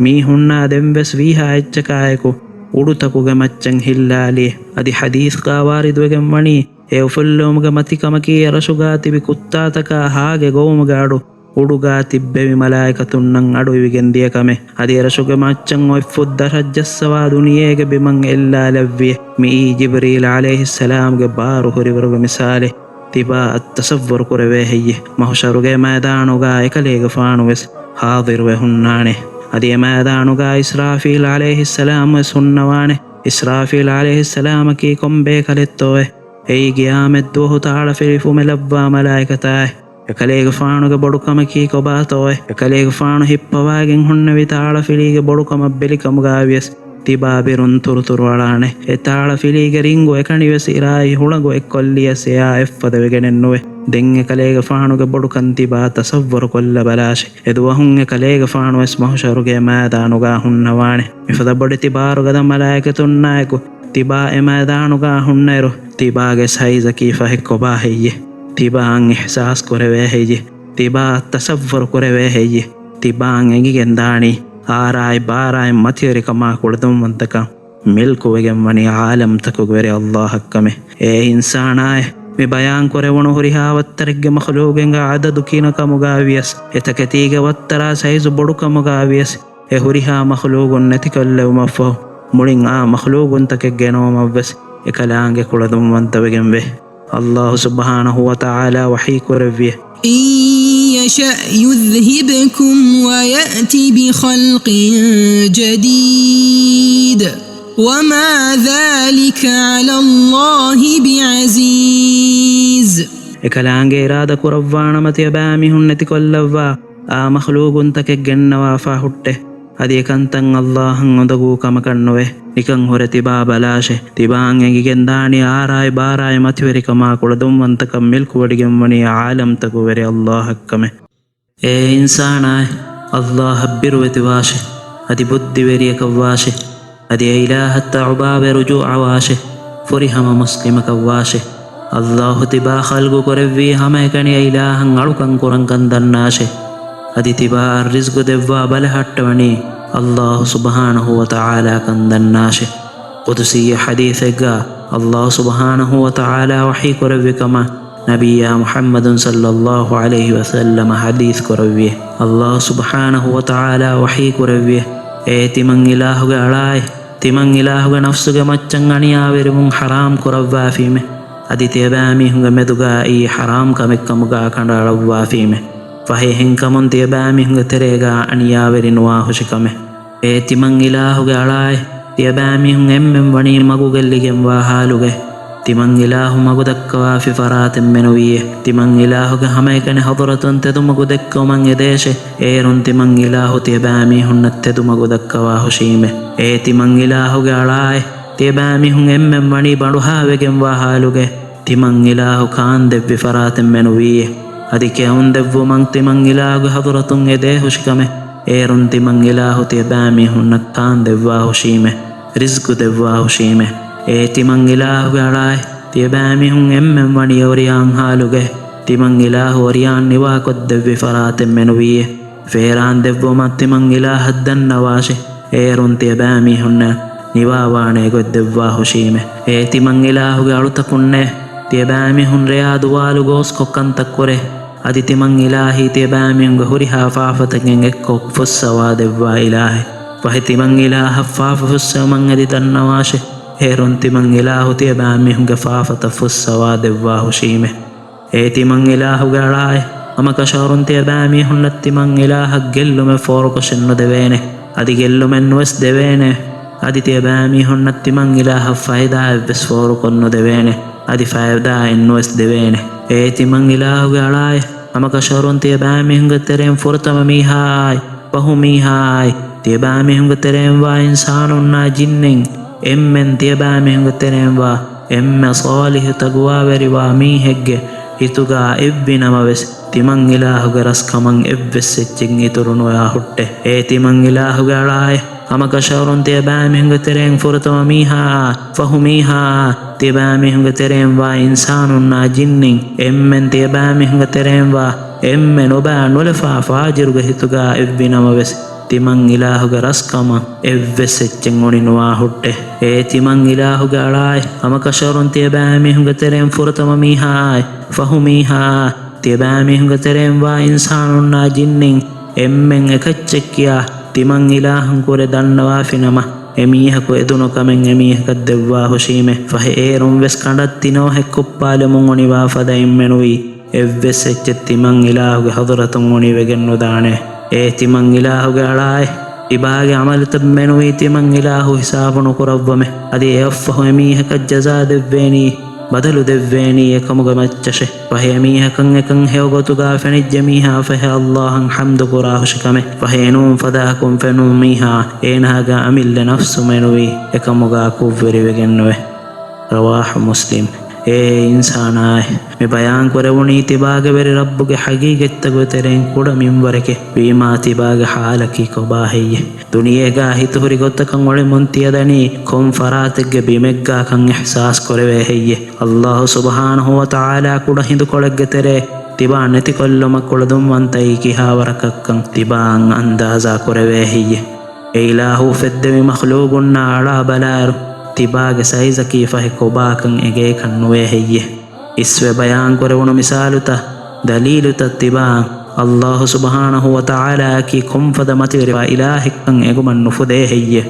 މީހުންނާ ދެންވެސް ވީހާ އެއްޗަކާއެކު އުޑުތަކުގެ މައްޗަށް ހިއްލާލި. އަދި ޙަދީޘްގާ ވާރިދުވެގެންވަނީ، އެ އުފުއްލެވުމުގެ މަތިކަމަކީ އެރަށުގާ ތިބި ކުއްތާތަކާ ހާގެ ގޮވުމުގެ އަޑު އުޑުގާ ތިއްބެވި މަލާއިކަތުންނަށް އަޑުއިވިގެން ދިޔަ ކަމެއް. އަދި އެރަށުގެ މައްޗަށް އޮތް ފުއްދަށަށް ޖައްސަވާ ދުނިޔޭގެ ބިމަށް އެއްލާލެއްވި. މިއީ ޖިބްރީލް ޢަލައިހިއްސަލާމްގެ ބާރު ހުރިވަރުގެ މިސާލެއް. ތިބާއަށް ތަޞައްވަރު ކުރެވޭ ހެއްޔެ؟ މަޙުޝަރުގެ މައިދާނުގާ އެކަލޭގެފާނު ވެސް ޙާޟިރުވެ ހުންނާނެ. އަދި އެ މައިދާނުގާ އިސްރާފީލް ޢަލައިހިއްސަލާމް ވެސް ހުންނަވާނެ. އިސްރާފީލް ޢަލައިހިއްސަލާމަކީ ކޮން ބޭކަލެއްތޯއެ؟ އެއީ ޤިޔާމަތްދުވަހު ތާޅަފިލި ފުމެލައްވާ މަލާއިކަތާއެ. އެކަލޭގެފާނުގެ ބޮޑުކަމަކީ ކޮބާތޯއެ؟ އެކަލޭގެފާނު ހިއްޕަވާގެން ހުންނެވި ތާޅަފިލީގެ ބޮޑުކަމަށް ބެލިކަމުގާވިޔަސް ތިބާ ބިރުން ތުރުތުރުއަޅާނެ. އެ ތާޅަފިލީގެ ރިންގު އެކަނިވެސް އިރާއި ހުޅަނގު އެއްކޮށްލިޔަސް އެއާ އެއްފަދަވެގެނެއްނުވޭ. ދެން އެކަލޭގެފާނުގެ ބޮޑުކަން ތިބާ ތަޞައްވަރު ކޮށްލަބަލާށެ. އެދުވަހުން އެކަލޭގެފާނުވެސް މަޙުޝަރުގެ މައިދާނުގާ ހުންނަވާނެ. މިފަދަ ބޮޑެތި ބާރުގަދަ މަލާއިކަތުންނާއެކު ތިބާ އެ މައިދާނުގާ ހުންނައިރު، ތިބާގެ ސައިޒަކީ ފަހެއް ކޮބާ ހެއްޔެ؟ ތިބާއަށް އިޙްސާސް ކުރެވޭ ހެއްޔެ؟ ތިބާއަށް ތަޞައްވަރު ކުރެވޭ ހެއްޔެ؟ ތިބާއަށް އެނގިގެންދާނީ، އާރާއި ބާރާއި މަތިވެރިކަމާ ކުޅަދުންވަންތަކަން މިލްކުވެގެންވަނީ ޢާލަމްތަކުގެ ވެރި ﷲ އަށްކަމެއް. އޭ އިންސާނާއޭ! މި ބަޔާން ކުރެވުނު ހުރިހާ ވައްތަރެއްގެ މަޚްލޫޤެއްގެ ޢަދަދު ކިހިނެއްކަމުގާވިޔަސް، އެތަކެތީގެ ވައްތަރާ ސައިޒު ބޮޑުކަމުގާވިޔަސް، އެ ހުރިހާ މަޚްލޫޤުން ނެތިކޮށްލެވުމަށްފަހު، މުޅިން އާ މަޚްލޫޤުންތަކެއް ގެނައުމަށްވެސް އެކަލާނގެ ކުޅަދުންވަންތަވެގެންވޭ. ﷲ ސުބްޙާނަހޫ ވަތަޢާލާ ވަޙީ ކުރެއްވިއޭ. إن يشأ يذهبكم ويأت بخلق جديد وما ذلك على الله بعزيز. އެކަލާނގެ އިރާދަ ކުރައްވާނަމަ ތިޔަބައިމީހުން ނެތިކޮށްލައްވާ އާ މަޚްލޫޤުންތަކެއް ގެންނަވާފާ ހުއްޓޭ. އަދި އެކަންތައް ﷲ އަށް އުނދަގޫ ކަމަކަށްނުވޭ. ނިކަން ހުރެ ތިބާ ބަލާށޭ. ތިބާއަށް އެނގިގެންދާނީ އާރާއި ބާރާއި މަތިވެރިކަމާ ކުޅަދުންވަންތަކަން މިލްކުވޮޑިގެންވަނީ ޢާލަމްތަކުގެ ވެރި ﷲ އަށްކަމެއް. އޭ އިންސާނާއޭ! ﷲ އަށް ބިރުވެތިވާށޭ. އަދި ބުއްދިވެރިޔަކަށްވާށޭ. އަދި އެ އިލާހަށް ތައުބާވެ ރުޖޫޢަވާށޭ. ފުރިހަމަ މުސްލިމަކަށްވާށޭ. ﷲ ތިބާ ޚަލްޤު ކުރެއްވީ ހަމައެކަނި އެ އިލާހަށް އަޅުކަން ކުރަން ކަން ދަންނާށޭ. އަދި ތިބާއަށް ރިޒްޤު ދެއްވާ ބަލަހައްޓަވަނީ ﷲ ސުބްޙާނަހޫ ވަތަޢާލާ ކަން ދަންނާށޭ. ޤުދުސީ ޙަދީޘެއްގާ ﷲ ސުބްޙާނަހޫ ވަތަޢާލާ ވަޙީ ކުރެއްވި ކަމަށް ނަބިއްޔާ މުޙައްމަދު ޞައްލައްލާހު ޢަލައިހި ވަސައްލަމަ ޙަދީޘް ކުރެއްވި. ﷲ ސުބްޙާނަހޫ ވަތަޢާލާ ވަޙީ ކުރެއްވި، އޭ ތިމަން އިލާހުގެ އަޅާއޭ! ތިމަން އިލާހުގެ ނަފްސުގެ މައްޗަށް އަނިޔާވެރިވުން ޙަރާމް ކުރައްވާފީމެ. އަދި ތިޔަބައިމީހުންގެ މެދުގާ އެއީ ޙަރާމް ކަމެއްކަމުގާ ކަނޑައަޅައްވާފީމެ. ފަހެ އެހެންކަމުން ތިޔަބައިމީހުންގެ ތެރޭގާ އަނިޔާވެރި ނުވާހުށިކަމެ. އޭ ތިމަން އިލާހުގެ އަޅާއޭ! ތިޔަބައިމީހުން އެންމެން ވަނީ މަގުގެއްލިގެންވާ ޙާލުގައި. ތިމަން އިލާހު މަގުދައްކަވާފި ފަރާތެއް މެނުވީއޭ. ތިމަން އިލާހުގެ ހަމައެކަނި ޙަޟްރަތުން ތެދުމަގު ދެއްކެވުމަށް އެދޭށޭ. އޭރުން ތިމަން އިލާހު ތިޔަބައިމީހުންނަށް ތެދުމަގު ދައްކަވާހުށީމެ. އޭ ތިމަން އިލާހުގެ އަޅާއޭ! ތިޔަބައިމީހުން އެންމެން ވަނީ ބަނޑުހާވެގެންވާ ޙާލުގައި. ތިމަން އިލާހު ކާންދެއްވި ފަރާތެއް މެނުވީއޭ. އަދި ކެއުން ދެއްވުމަށް ތިމަން އިލާހުގެ ޙަޟްރަތުން އެދޭހުށިކަމެ. އޭރުން ތިމަން އިލާހު ތިޔަބައިމީހުންނަށް ކާން ދެއްވާހުށީމެ. ރިޒްޤު ދެއްވާހުށީމެ. އޭ ތިމަން އިލާހުގެ އަޅާއޭ! ތިޔަބައިމީހުން އެންމެން ވަނީ އޮރިޔާން ޙާލުގައި. ތިމަން އިލާހު އޮރިޔާން ނިވާކޮށްދެއްވި ފަރާތެއް މެނުވީއޭ. ފޭރާން ދެއްވުމަށް ތިމަން އިލާހަށް ދަންނަވާށޭ. އޭރުން ތިޔަބައިމީހުންނަށް ނިވާވާނޭ ގޮތް ދެއްވާހުށީމެ. އޭ ތިމަން އިލާހުގެ އަޅުތަކުންނޭ! ތިޔަބައިމީހުން ރެޔާ ދުވާލު ގޯސްކޮށް ކަންތައް ކުރޭ. އަދި ތިމަން އިލާހީ ތިޔަބައިމީހުންގެ ހުރިހާ ފާފަތަކެއް އެއްކޮށް ފުއްސަވާ ދެއްވާ އިލާހެއް. ފަހެ ތިމަން އިލާހަށް ފާފަ ފުއްސެވުމަށް އެދި ދަންނަވާށޭ. އޭރުން ތިމަން އިލާހު ތިޔަބައިމީހުންގެ ފާފަތައް ފުއްސަވާ ދެއްވާ ހުށީމޭ. އޭ ތިމަން އިލާހުގެ އަޅާއޭ، ހަމަކަށަވަރުން ތިޔަބައިމީހުންނަށް ތިމަން އިލާހަށް ގެއްލުމެއް ފޯރުކޮށެއް ނުދެވޭނެ. އަދި ގެއްލުމެއް ނުވެސް ދެވޭނެ. އަދި ތިޔަބައިމީހުންނަށް ތިމަން އިލާހަށް ފައިދާއެއްވެސް ފޯރުކޮށް ނުދެވޭނެ. އަދި ފައިދާއެއް ނުވެސް ދެވޭނެ. އޭ ތިމަން އިލާހުގެ އަޅާއޭ، ހަމަކަށަވަރުން ތިޔަބައިމީހުންގެ ތެރެއިން ފުރަތަމަ މީހާއާއި، ފަހު މީހާއާއި، ތިޔަބައިމީހުންގެ ތެރެއިންވާ އިންސާނުންނާ ޖިންނިން، އެންމެން ތިޔަބައިމީހުންގެ ތެރެއިންވާ އެންމެ ޞާލިޙު ތަޤްވާވެރިވާ މީހެއްގެ ހިތުގާ އެއްވި ނަމަވެސް، ތިމަން އިލާހުގެ ރަސްކަމަށް އެއްވެސް އެއްޗެއް އިތުރު ނުވާ ހުއްޓޭ. އޭ ތިމަން އިލާހުގެ އަޅާއޭ، ހަމަކަށަވަރުން ތިޔަބައިމީހުންގެ ތެރެއިން ފުރަތަމަ މީހާއާ، ފަހު މީހާއާ، ތިޔަބައިމީހުންގެ ތެރެއިންވާ އިންސާނުންނާ ޖިންނިން، އެންމެން ތިޔަބައިމީހުންގެ ތެރެއިންވާ އެންމެ ނުބައި ނުލަފާ ފާޖިރުގެ ހިތުގާ އެއްވި ނަމަވެސް، ތިމަން އިލާހުގެ ރަސްކަމަށް އެއްވެސް އެއްޗެއް އުނި ނުވާ ހުއްޓޭ. އޭ ތިމަން އިލާހުގެ އަޅާއޭ، ހަމަކަށަވަރުން ތިޔަބައިމީހުންގެ ތެރެއިން ފުރަތަމަ މީހާއާއި، ފަހު މީހާއާ، ތިޔަބައިމީހުންގެ ތެރެއިންވާ އިންސާނުންނާ ޖިންނިން އެންމެން އެކައްޗެއް ކިޔާ، ތިމަން އިލާހުން ކުރެ ދަންނަވާފިނަމަ، އެމީހަކު އެދުނު ކަމެއް އެމީހަކަށް ދެއްވާ ހުށީމޭ. ފަހެ އޭރުން ވެސް ކަނޑަށް ތިނޯހެއް ކުއްޕާލުމުން އުނިވާ ފަދައިން މެނުވީ، އެއްވެސް އެއްޗެއް ތިމަން އިލާހުގެ ޙަޟްރަތުން އުނިވެގެން ނުދާނެ. އޭ ތިމަން އިލާހުގެ އަޅާއޭ، ތިބާގެ ޢަމަލުތައް މެނުވީ ތިމަން އިލާހު ހިސާބު ނުކުރައްވަމޭ. އަދި އެއަށްފަހު އެމީހަކަށް ޖަޒާ ދެއްވޭނީ، ބަދަލު ދެއްވޭނީ އެކަމުގެ މައްޗަށޭ. ފަހެ އެމީހަކަށް އެކަން ހެޔޮ ގޮތުގާ ފެނިއްޖެ މީހާ ފަހެ ﷲ އަށް ޙަމްދު ކުރާ ހުށިކަމެއް. ފަހެ އެނޫން ފަދައަކުން ފެނުނު މީހާ އޭނާގެ އަމިއްލަ ނަފްސު މެނުވީ އެކަމުގާ ކުށްވެރިވެގެންނުވޭ. ރަވާޙު މުސްލިމް. އޭ އިންސާނާއޭ، މި ބަޔާން ކުރެވުނީ ތިބާގެ ވެރި ރައްބުގެ ޙަޤީޤަތްތަކުގެ ތެރެއިން ކުޑަ މިންވަރެކޭ. ވީމާ ތިބާގެ ޙާލަކީ ކޮބާ ހެއްޔޭ؟ ދުނިޔޭގާ ހިތުހުރި ގޮތަކަށް އުޅެމުން ތިޔަދަނީ ކޮން ފަރާތެއްގެ ބިމެއްގާކަން އިޙްސާސް ކުރެވޭ ހެއްޔޭ؟ ﷲ ސުބްޙާނަހޫ ވަތަޢާލާ ކުޑަ ހިނދުކޮޅެއްގެ ތެރޭ ތިބާ ނެތިކޮށްލުމަށް ކުޅަދުންވަންތައީ ކިހާވަރަކަށްކަން ތިބާއަށް އަންދާޒާ ކުރެވޭ ހެއްޔޭ؟ އެ އިލާހު އުފެއްދެވި މަޚްލޫޤުންނާ އަޅާ ބަލާއިރު، ތިބާގެ ސައިޒަކީ ފަހެ ކޮބާކަން އެނގޭކަށް ނުވޭ ހެއްޔޭ؟ އިސްވެ ބަޔާންކުރެވުނު މިސާލުތައް، ދަލީލުތައް ތިބާއަށް ﷲ ސުބްޙާނަހޫ ވަތަޢާލާއަކީ ކޮންފަދަ މަތިވެރިވާ އިލާހެއްކަން އެނގުމަށް ނުފުދޭ ހެއްޔޭ؟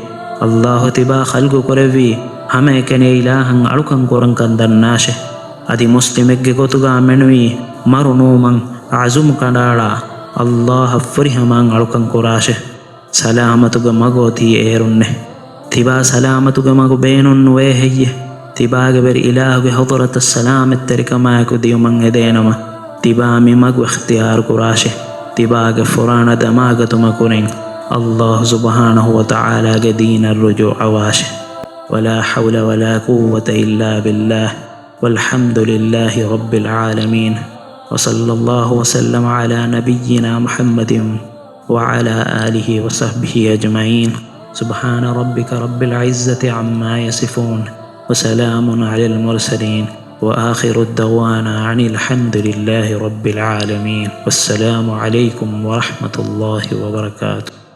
ﷲ ތިބާ ޚަލްޤު ކުރެއްވީ ހަމައެކަނި އެ އިލާހަށް އަޅުކަން ކުރަންކަން ދަންނާށޭ. އަދި މުސްލިމެއްގެ ގޮތުގާ މެނުވީ މަރު ނުވުމަށް ޢަޒުމް ކަނޑައަޅާ، ﷲ އަށް ފުރިހަމައަށް އަޅުކަން ކުރާށޭ. ސަލާމަތުގެ މަގު އޮތީ އޭރުންނޭ. ތިބާ ސަލާމަތުގެ މަގު ބޭނުން ނުވޭ ހެއްޔޭ؟ ތިބާގެ ވެރި އިލާހުގެ ޙަޟްރަތަށް ސަލާމަތްތެރިކަމާއެކު ދިޔުމަށް އެދޭނަމަ، ތިބާ މި މަގު އިޚްތިޔާރު ކުރާށޭ. ތިބާގެ ފުރާނަ ދަމާގަތުމަކުރިން، ﷲ ސުބްޙާނަހޫ ވަތަޢާލާގެ ދީނަށް ރުޖޫޢަވާށޭ. ولا حول ولا قوة إلا بالله. والحمد لله رب العالمين. وصلى الله وسلم على نبينا محمد وعلى آله وصحبه أجمعين. سبحان ربك رب العزة عما يصفون. وسلام على المرسلين. وآخر دعوانا أن الحمد لله رب العالمين. والسلام عليكم ورحمة الله وبركاته.